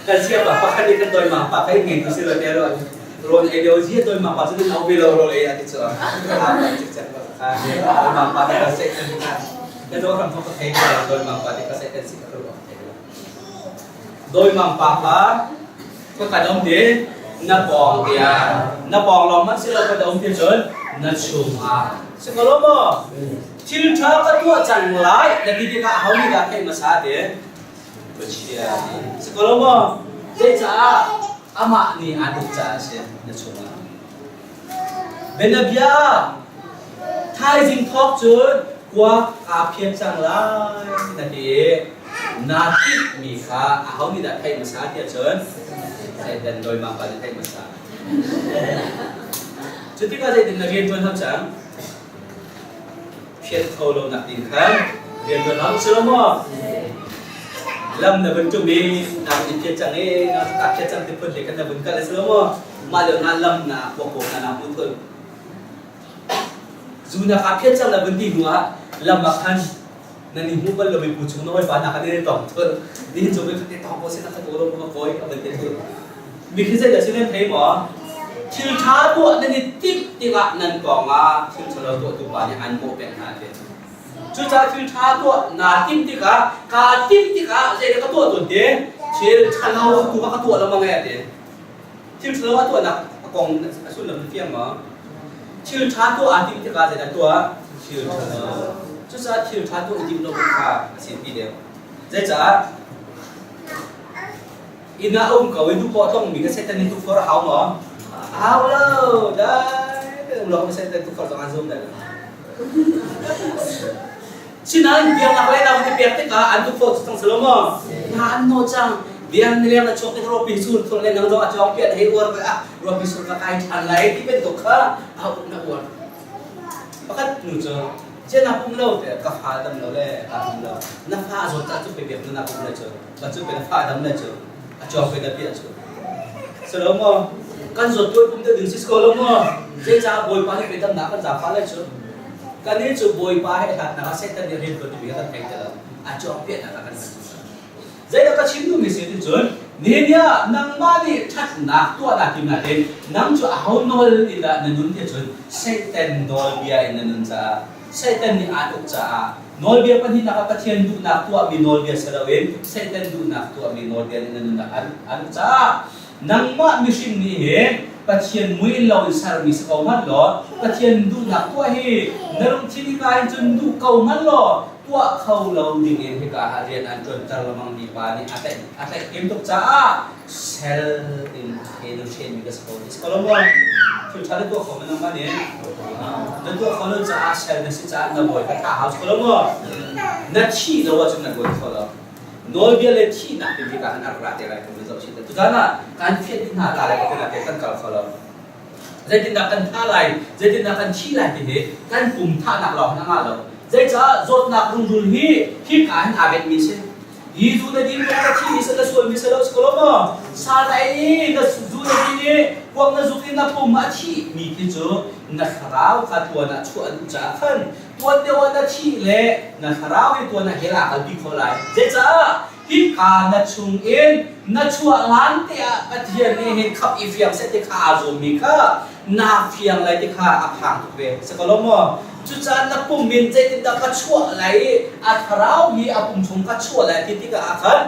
kan sia pa pa ni kan doi mang pa kai ngei tu si lo te ro. Ron ei lio zia doi mang pa cu din au ve lo ro le ati cu. Ah cik cek ba ka. Doi mang pa ti ka Satan ka. Ka do ram thok ka thei ka doi mang pa ti ka Satan si ka ro. Doi mang pa kha ka kan um ti na pawng tiah na pawng lawng hmanh si lo kan um ti cun na chungah si ko lo maw? Thil ṭha ka tuah cang lai na ti tikah aho nih dah theih hmasa ti? Pathian nih si ko lo maw? Zeicah amah nih aa tuk caah a si na chungah. Bianabia ah thaizing thawk cun kuak aa phiat cang lai na ti i naa timhmi kha aho nih dah theih hmasa tiah cun Satan dawimah pa nih theih hmasa. Cu tikah zeitin na rian ṭuan hau cang? Phiat kho lo nak ding khan rian ṭuan hau si lo maw? Lam na vun ṭum i naa vun i phiat cang i naa phiat cang ti phun hlei khan na vun kal a si lo maw? Mah lio hna lam na kuakkuak hna na hmu thul. Zu na ka phiat cang na vun ti hnu ah lam ah khan nan i hmu bal lo mi pu chung na hawipa hna khan i tong thul. Nihin cu khat te tong ko sin khat ko lo kawi ka van ti thul. Mi khi zei dah si nan thei maw? Thil ṭha tuah nan i timh tikah nan kong ah thil ṭhalo tuahtu pa nih an mawh peng hna ti. Cucaah thil ṭha tuah naa timh tikah kaa timh tikah zeidah ka tuah tawn ti? Thil ṭhalo tu kha ka tuah lengmang e ti. Thil ṭhalo a tuahnak a kong a sullam na fiang maw? Thil ṭha tuah aa timh tikah zeidah tuah? Thil ṭhalo. Cucaah thil ṭha tuah i timh lo kha a si pi deuh. Zeicah? Inn ah a um ko i duhpoah tongmi ka Satan nih tukforh a hau maw? A hau lo. Dai te um lo Satan tukforh zong aan zum lai lo. Sinain biaknak lei na van i pek tikah an tukforh cu cang si lo maw? Na an naw cang. Biang nileng na chuak tik ropi sur thur le nang zong a cawng pian hei uar ve ah ropi sur ka kai ṭhan lai ti bantuk kha a um na uar. Pakhat nu cu cia na pum lo te ka fa dam lo le ka pum lo. Na fa a zawt cah cu pe biak nu na pum le cu. Ba cu pe na fa dam le cu a cawng pe na piah cu. Si lo maw? Kan zawt tuai pum deuh ding si ko lo maw? Zeicah Bawipa nih pe damnak kan zafa le cu. Kannih cu Bawipa he hlatnak ah Satan nih rian ṭuan timi kha kan thei ti lo. A cawkpiahnak ah kan hman. Zeidah ka chim duhmi si ti cun Nehemiah nangmah nih ṭhatnak tuahnak tim natin nang cu aho nawl in dah na nun ti cun Satan nawlbia in na nun caah Satan nih aan uk caah nawlbia pahnihnak ah Pathian duhnak tuahmi nawlbia si loin Satan duhnak tuahmi nawlbia nih na nunnak an uk caah Nangmah mihring nih hin Pathian mui in lo in sermi si ko hmanh law Pathian duhnak tuah hi na lungthin hika hin cun duh ko hmanh law tuah kho lo ding in hika ah rian an ṭuanter lengmang mi pa nih a tlaih a tlaih kim tuk caah sel in he na hrenmi ka si ko ti si ko lo maw? Thil ṭha na tuah kho ma nangmah nih? Na tuah kho lo caah sel na si caah na bawi ka thah hau si ko lo maw? Na thih lo ahcun na bawi kho lo. Nawlbia le thihnak timi ka han rak ra te lai kan zoh chih te. Tuzan ah kan fiat ding hna ta lai ka te kan kal kho lo. Zeitindah kan tha lai, zeitindah kan thi lai ti hi kan pum thahnak lawng hin a ngah lo. Zeicah zawtnak rungrul hi hika hin aa benhmi si. Hi zu na din kong na thi mi sa na sual mi sa lo si ko lo maw? Sa na ei na zu na din i kuak na zuk i na pum a thi mi khi cu na thlarau kha tuan ah chuah a duh caah khan Tuan deuh ah na thih le na thlarau hi tuan ah hell ah kalpi kho lai. Zeicah? Hika na chungin na chuah hlan te ah Pathian nih hin khap i fiang seh ti kha aa zuammi kha naa fiang lai ti kha a phang tuk ve. Si ko lo maw? Cucaah na pum in zeitindah ka chuah lai i a thlarau hi a pum chung ka chuah lai ti tikah ah khan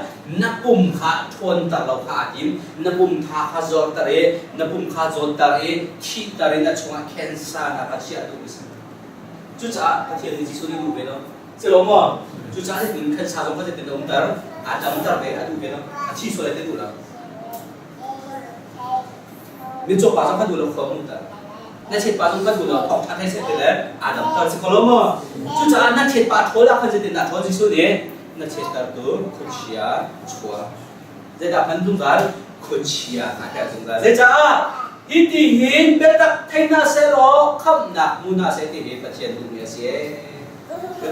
na pum kha ṭhawnter lo kha aa tim. Na pum tha kha zorter i na pum kha zawtter i thihter i na chungah cancer na ka chiah duh a si. Cucaah Pathian nih Jesuh nih duh ve lo. Si lo maw? Cucaah hitin khan sa zong kha zeitin a umter? Aa damter ve, a duh ve lo. A thi sual ai ti duh lo. Mitcaw pa zong kha duh lo khua umter. Na chet pa zong kha duh lo thawngṭha thei seh ti le aa damter si ko lo maw? Cucaah na chet pa ṭhawl ah khan zeitin dah ṭhawl Jesuh nih na chettertu khuachia chuak. Zeidah hman zungzal? Khuachia a herh zungzal. Zeicah? Hiti hin biatak thei hna sehlaw khamhnak hmu hna seh ti hi Pathian duhmi a si ee.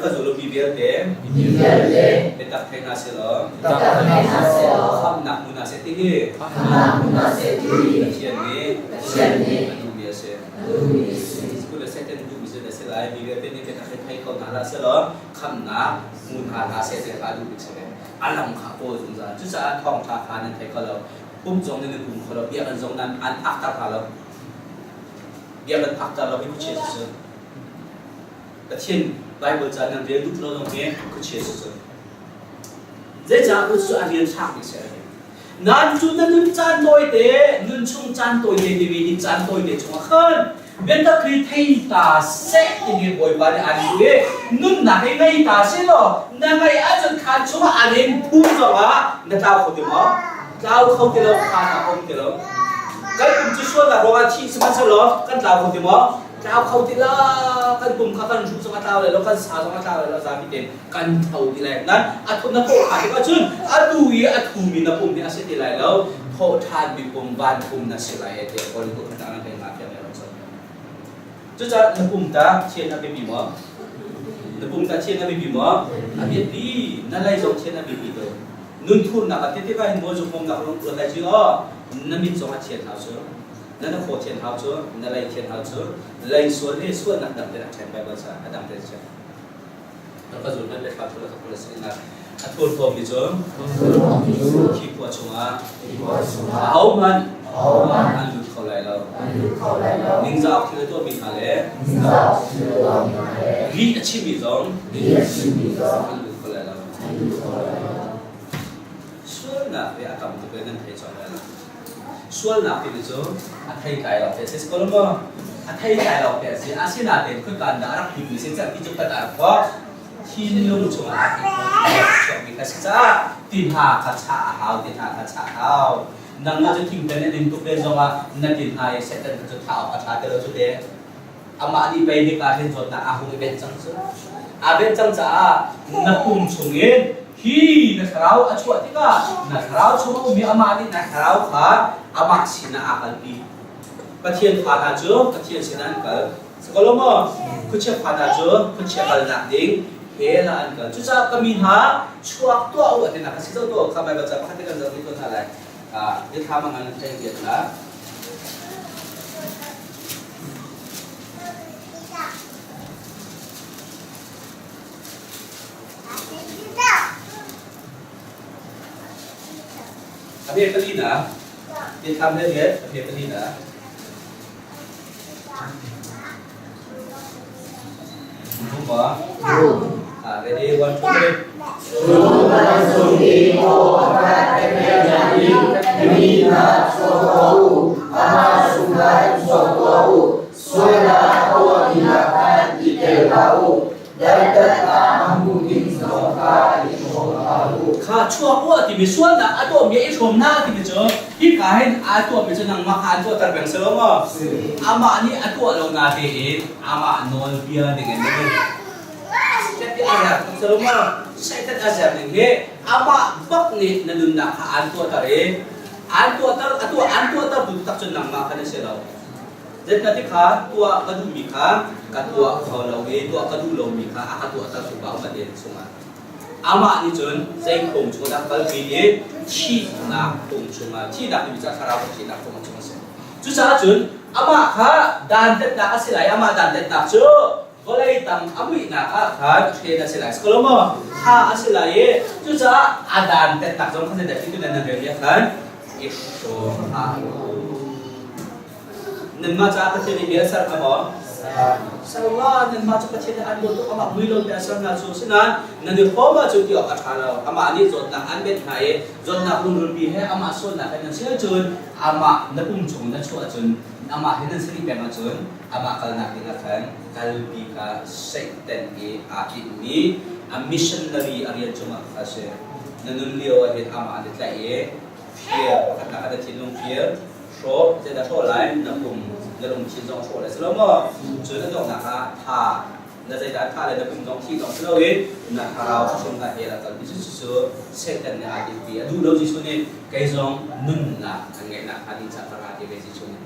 Ka zul mi vialte Mi vialte biatak thei hna selaw biatak thei hna sehlaw khamhnak hmu hna seh ti hi khamhnak hmu hna seh ti hi Pathian nih Pathian nih a duhmi a si. a duhmi a si. Cu le Satan duhmi cu a si lai. Mi vialte nih biatak hi thei kho hna hlah selaw khamhnak hmu hna hlah seh ti kha a duhmi a si ve. A lam kha kawl zungzal. Cucaah thawngṭha kha nan thei kho lo. Pum zong nih nan pum kho lo. Biakinn zong nan an phakter hna lo. Biakinn phakter lo hi khuachia si cu. Pathian Bible ca nan rel duh lo zong hi khuachia si cu. Zeicah cu a rian thlakmi si a Nan cu na nun caan tawite, nun chung caan tawite timi hi caan tawite chungah khan biatak hi thei ta seh timi Bawipa nih aan duh i nunnak hi ngei ta seh law na ngeih ahcun khaan chungah an in phum zongah na tlau kho ti maw? Tlau kho ti lo, khaan ah um ti lo. Kan pum cu sualnak ruangah thih sihmanhsehlaw kan tlau kho ti maw? Tlau kho ti la, kan pum kha kan ruh zong a tlau lai lo, kan sa zong a tlau lai lo, zapi tein kan tho ti lai. Nan a thu na thawh kha tikah cun atu i a thumi na pum hi a si ti lai lo, thawh ṭhanmi pum van pum na si lai tiah Korinth khat ah nan kan ngah fiang lo. Cucaah na pum ta thian a biapi maw? Na pum ta thian a biapi maw? A biapi. Na lei zong thian a biapi tuk. Nun thurnak a ti tikah hin maw zukmawmnak lung ruat lai ci aw na mit zong a thian hau cu. Na na khaw thian hau cu, na lei thian hau cu. Lei sual hi sualnak dang te a ṭhen Bible ca a dang te a ṭhen. Ka zul hmanh le thla thul a ka phul a si na a thurhnawmmi cu khi khua chungah ahohmanh an lut kho lai lo. Ningzah awk thil a tuahmi hna le lih a chimmi zong an lut kho lai lo. Sualnak hi a tam tuk i nan thei cawk lai lo. Sualnak timi cu a thei tlai lo te a si. Ko lo maw? A thei tlai lo te a si. Asinain khuikan dah a rak tlukmi si cang ti cu kan rak tuah. Thinlung chungah a rak chuakmi kha si caah ti hna kha chah a hau, ti hna kha chah a hau. Nangmah cu thingtan in tuk len zongah na tin hna i Satan cu thah awk a ṭha ti lo cu te. Amah nih pei nik ah hin zawtnak aa hung i benh cang cu. Aa benh cang caah na pum chungin hi na thlarau a chuah tikah na thlarau chung a ummi amah nih na thlarau kha amah sinah aa kalpi. Pathian fa hna cu Pathian sinah an kal. Sikaw maw? Khuachia fa hna cu khuachia kalnak ding hell ah an kal. Cucaah ka mi hna chuak tuah u a tinak a si zo tuah kha Baibal ca pakhat te kan zoh rih tawn hna lai. Biathlam a ngan thei biat la. A phe pali na. Biathlam le riat a phe pali na. Rupa. Ready, one, two, three. Kha chuak u timi sualnak a tuahmi i hrawm hna timi cu hika hin aa tuahmi cu nangmah kha an tuahter peng si lo maw? Amah nih a tuah lo na tein amah nawlbia ding in na nung. Satan a zer tuk si lo maw? Satan a zer ning hi amah bak nih na nunnak kha aan tuahter i aan tuahter a tuah aan tuahter tu tak cun nangmah kha na si lo. Zeicahtiah kha tuah ka duhmi kha ka tuah kho lo i tuah ka duh lomi kha a ka tuahter tu pa upat in chungah. Amah nih cun zei phung chung dah kalpi i thihnak phung chungah thihnak timi cu thlarau thihnak phung chung a si. Cucaah cun amah kha dantatnak a si lai amah dantatnak cu vawlei tang a muihnak ah khan hren a si lai. Sikolo maw? Tha a si lai i cucaah a dantatnak zong kha zeidah ti tu nan rel ah khan i hrawm hlah u. Nanmah caah Pathian nih bia a ser kha maw? Ser la, nanmah cu Pathian nih an dawt tuk, amah mui lo te a ser hna cu. Asinain nan i hrawm ahcun ti awk a ṭha lo. Amah nih zawtnak an benh hna i zawtnak rungrulpi he amah sualnak he nan si ahcun amah na pum chung na chuah ahcun amah he nan si rih peng ahcun amah kalnak ding ah khan kalpi kha Satan i aa tinhmi a missionary a rian cungah kha a si. Na nun lio ah hin amah an i tlaih i fear pakhatnak ah na thinlung fear hrawh zeidah hrawh lai na pum na lungthin zong hrawh lai si lo maw cun na donghnak ah tha na zeidah tha le na pum zong thi zong si loin na thlarau hrim kha hell a kalpi cu cu Satan nih aa tinhpi a duh lo Jesuh nih kei zong nunnak an ngeihnak hnga ding caah ka ra ti ve Jesuh nih.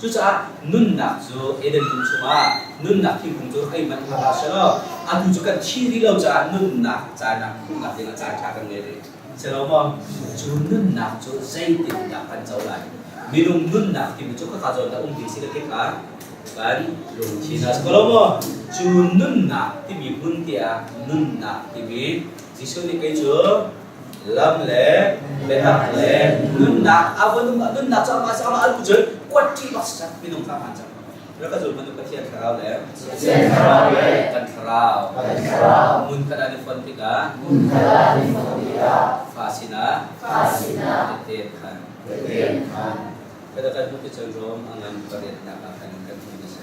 Cucaah nunnak cu Eden dum chungah nunnak thingkung cu hei hmanh hlah selaw atu cu kan thi rih lo caah nunnak caan ah hmuhnak dingah caan ṭha kan ngei rih. Si lo maw? Cu nunnak cu zeitindah kan co lai? Minung nunnak timi cu khaka zawn dah um ding si ka ti kha kan lungthin ah si ko lo maw? Cu nunnak timi hmun te ah nunnak timi Jesuh nih kei cu lam le biatak le nunnak a va nung nunnak cu amah amah alu cun kuat ṭih bak si cang minung kha hmaan cang rak ka zul hmanh Pathian thlarau le Pathian thlarau le kan thlarau kan thlarau mun khat an i fonh tikah mun khat ah an i fonh tikah fa sinah fa sinah tehte khan tehte khan kada kan hmuh ti cun Rom a ngan pariatnak ah khan kan hmuh a si.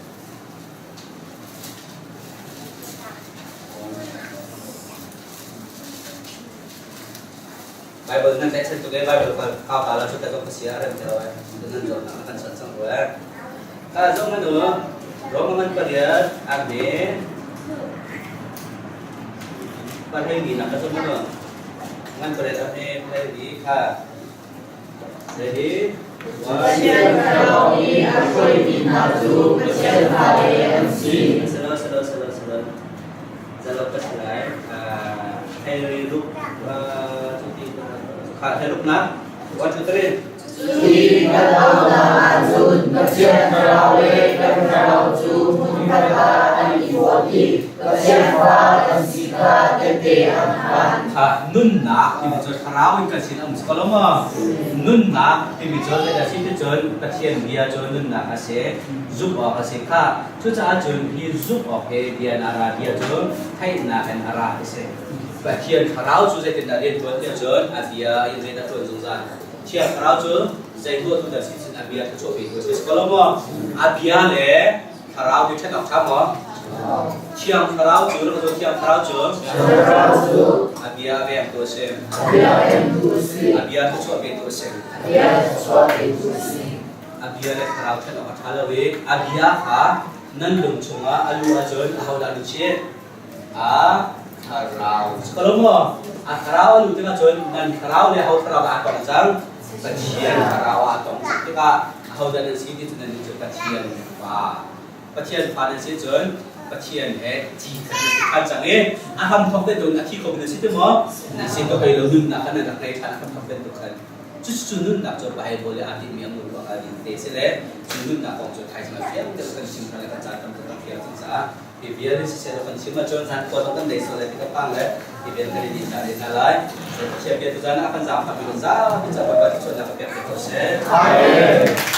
Bible nan tlaihchan tuk ee Bible kau ka la cu ta ka sia rem te oi nan zo na kan chan sang ro ka zo man u Roma man pariat ame parhei ni na ka zo man u ngan pariat ame parhei ni kha ready. Pathian thlarau nih a hruaimi hna cu Pathian fale an si. Salo salo salo salo zalo ka si lai hei ruk cuti kha hei ruk na 1 2 3. Cuti kan aunak ahcun Pathian thlarau le kan thlarau cu hmunkhat ah an i huat i Pathian fa kan si kha tehte an khaan. Kha nunnak timi cu thlarau in kan sin a um si ko lo maw? Nunnak timi cu zeidah si ti cun Pathian bia cu nunnak a si, zumh awk a si kha. Cucaah cun hi zumh awk he bia in a ra bia cu theihnak in a ra ti si. Pathian thlarau cu zeitindah rian ṭuan tiah cun a bia in rian a ṭuan zungzal. Thiang thlarau cu zei tuahtu dah si cun a bia thluachuah petu a si si ko lo maw? A bia le thlarau hi ṭhen awk ṭha maw? Thiang thlarau cu rak Thiang thlarau cu Thlarau cu a bia a vengtu a si. A bia vengtu a si. A bia thluachuah petu a si. A bia thluachuah petu a si. A bia le thlarau ṭhen awk a ṭha lo i a bia kha nan lung chungah a luh ahcun ahodah an chih? A thlarau. Si ko lo maw? A thlarau a luh tikah cun nan thlarau le ho thlarau dah aa tong cang? Pathian thlarau aa tong tikah ahodah nan si ti cu nan nih cu Pathian fa. Pathian fa nan si cun Pathian he ci khat nan si ṭhan cang i a hramthawk te cun a thi khomi nan si ti maw? Nan si ko hlei lo nunnak kha nan rak ngei ṭhan a hramthawk bantuk khan. Cucu nunnak cu Bible i aa tinhmi a muru ah aa te si le cu nunnak kong cu thaizing ah fiang deuh kan chim hna le kan caan tam tuk kan fiang cang caah hi vial in siseh kan chim ahcun zan khua zong kan nei sual lai ti ka phang le hi vial kan i din hna hna lai. Pathian bia tu zan ah kan zaangfah mi kan zapi ca Bawipa thluachuahnak ka pek te ko seh. Amen.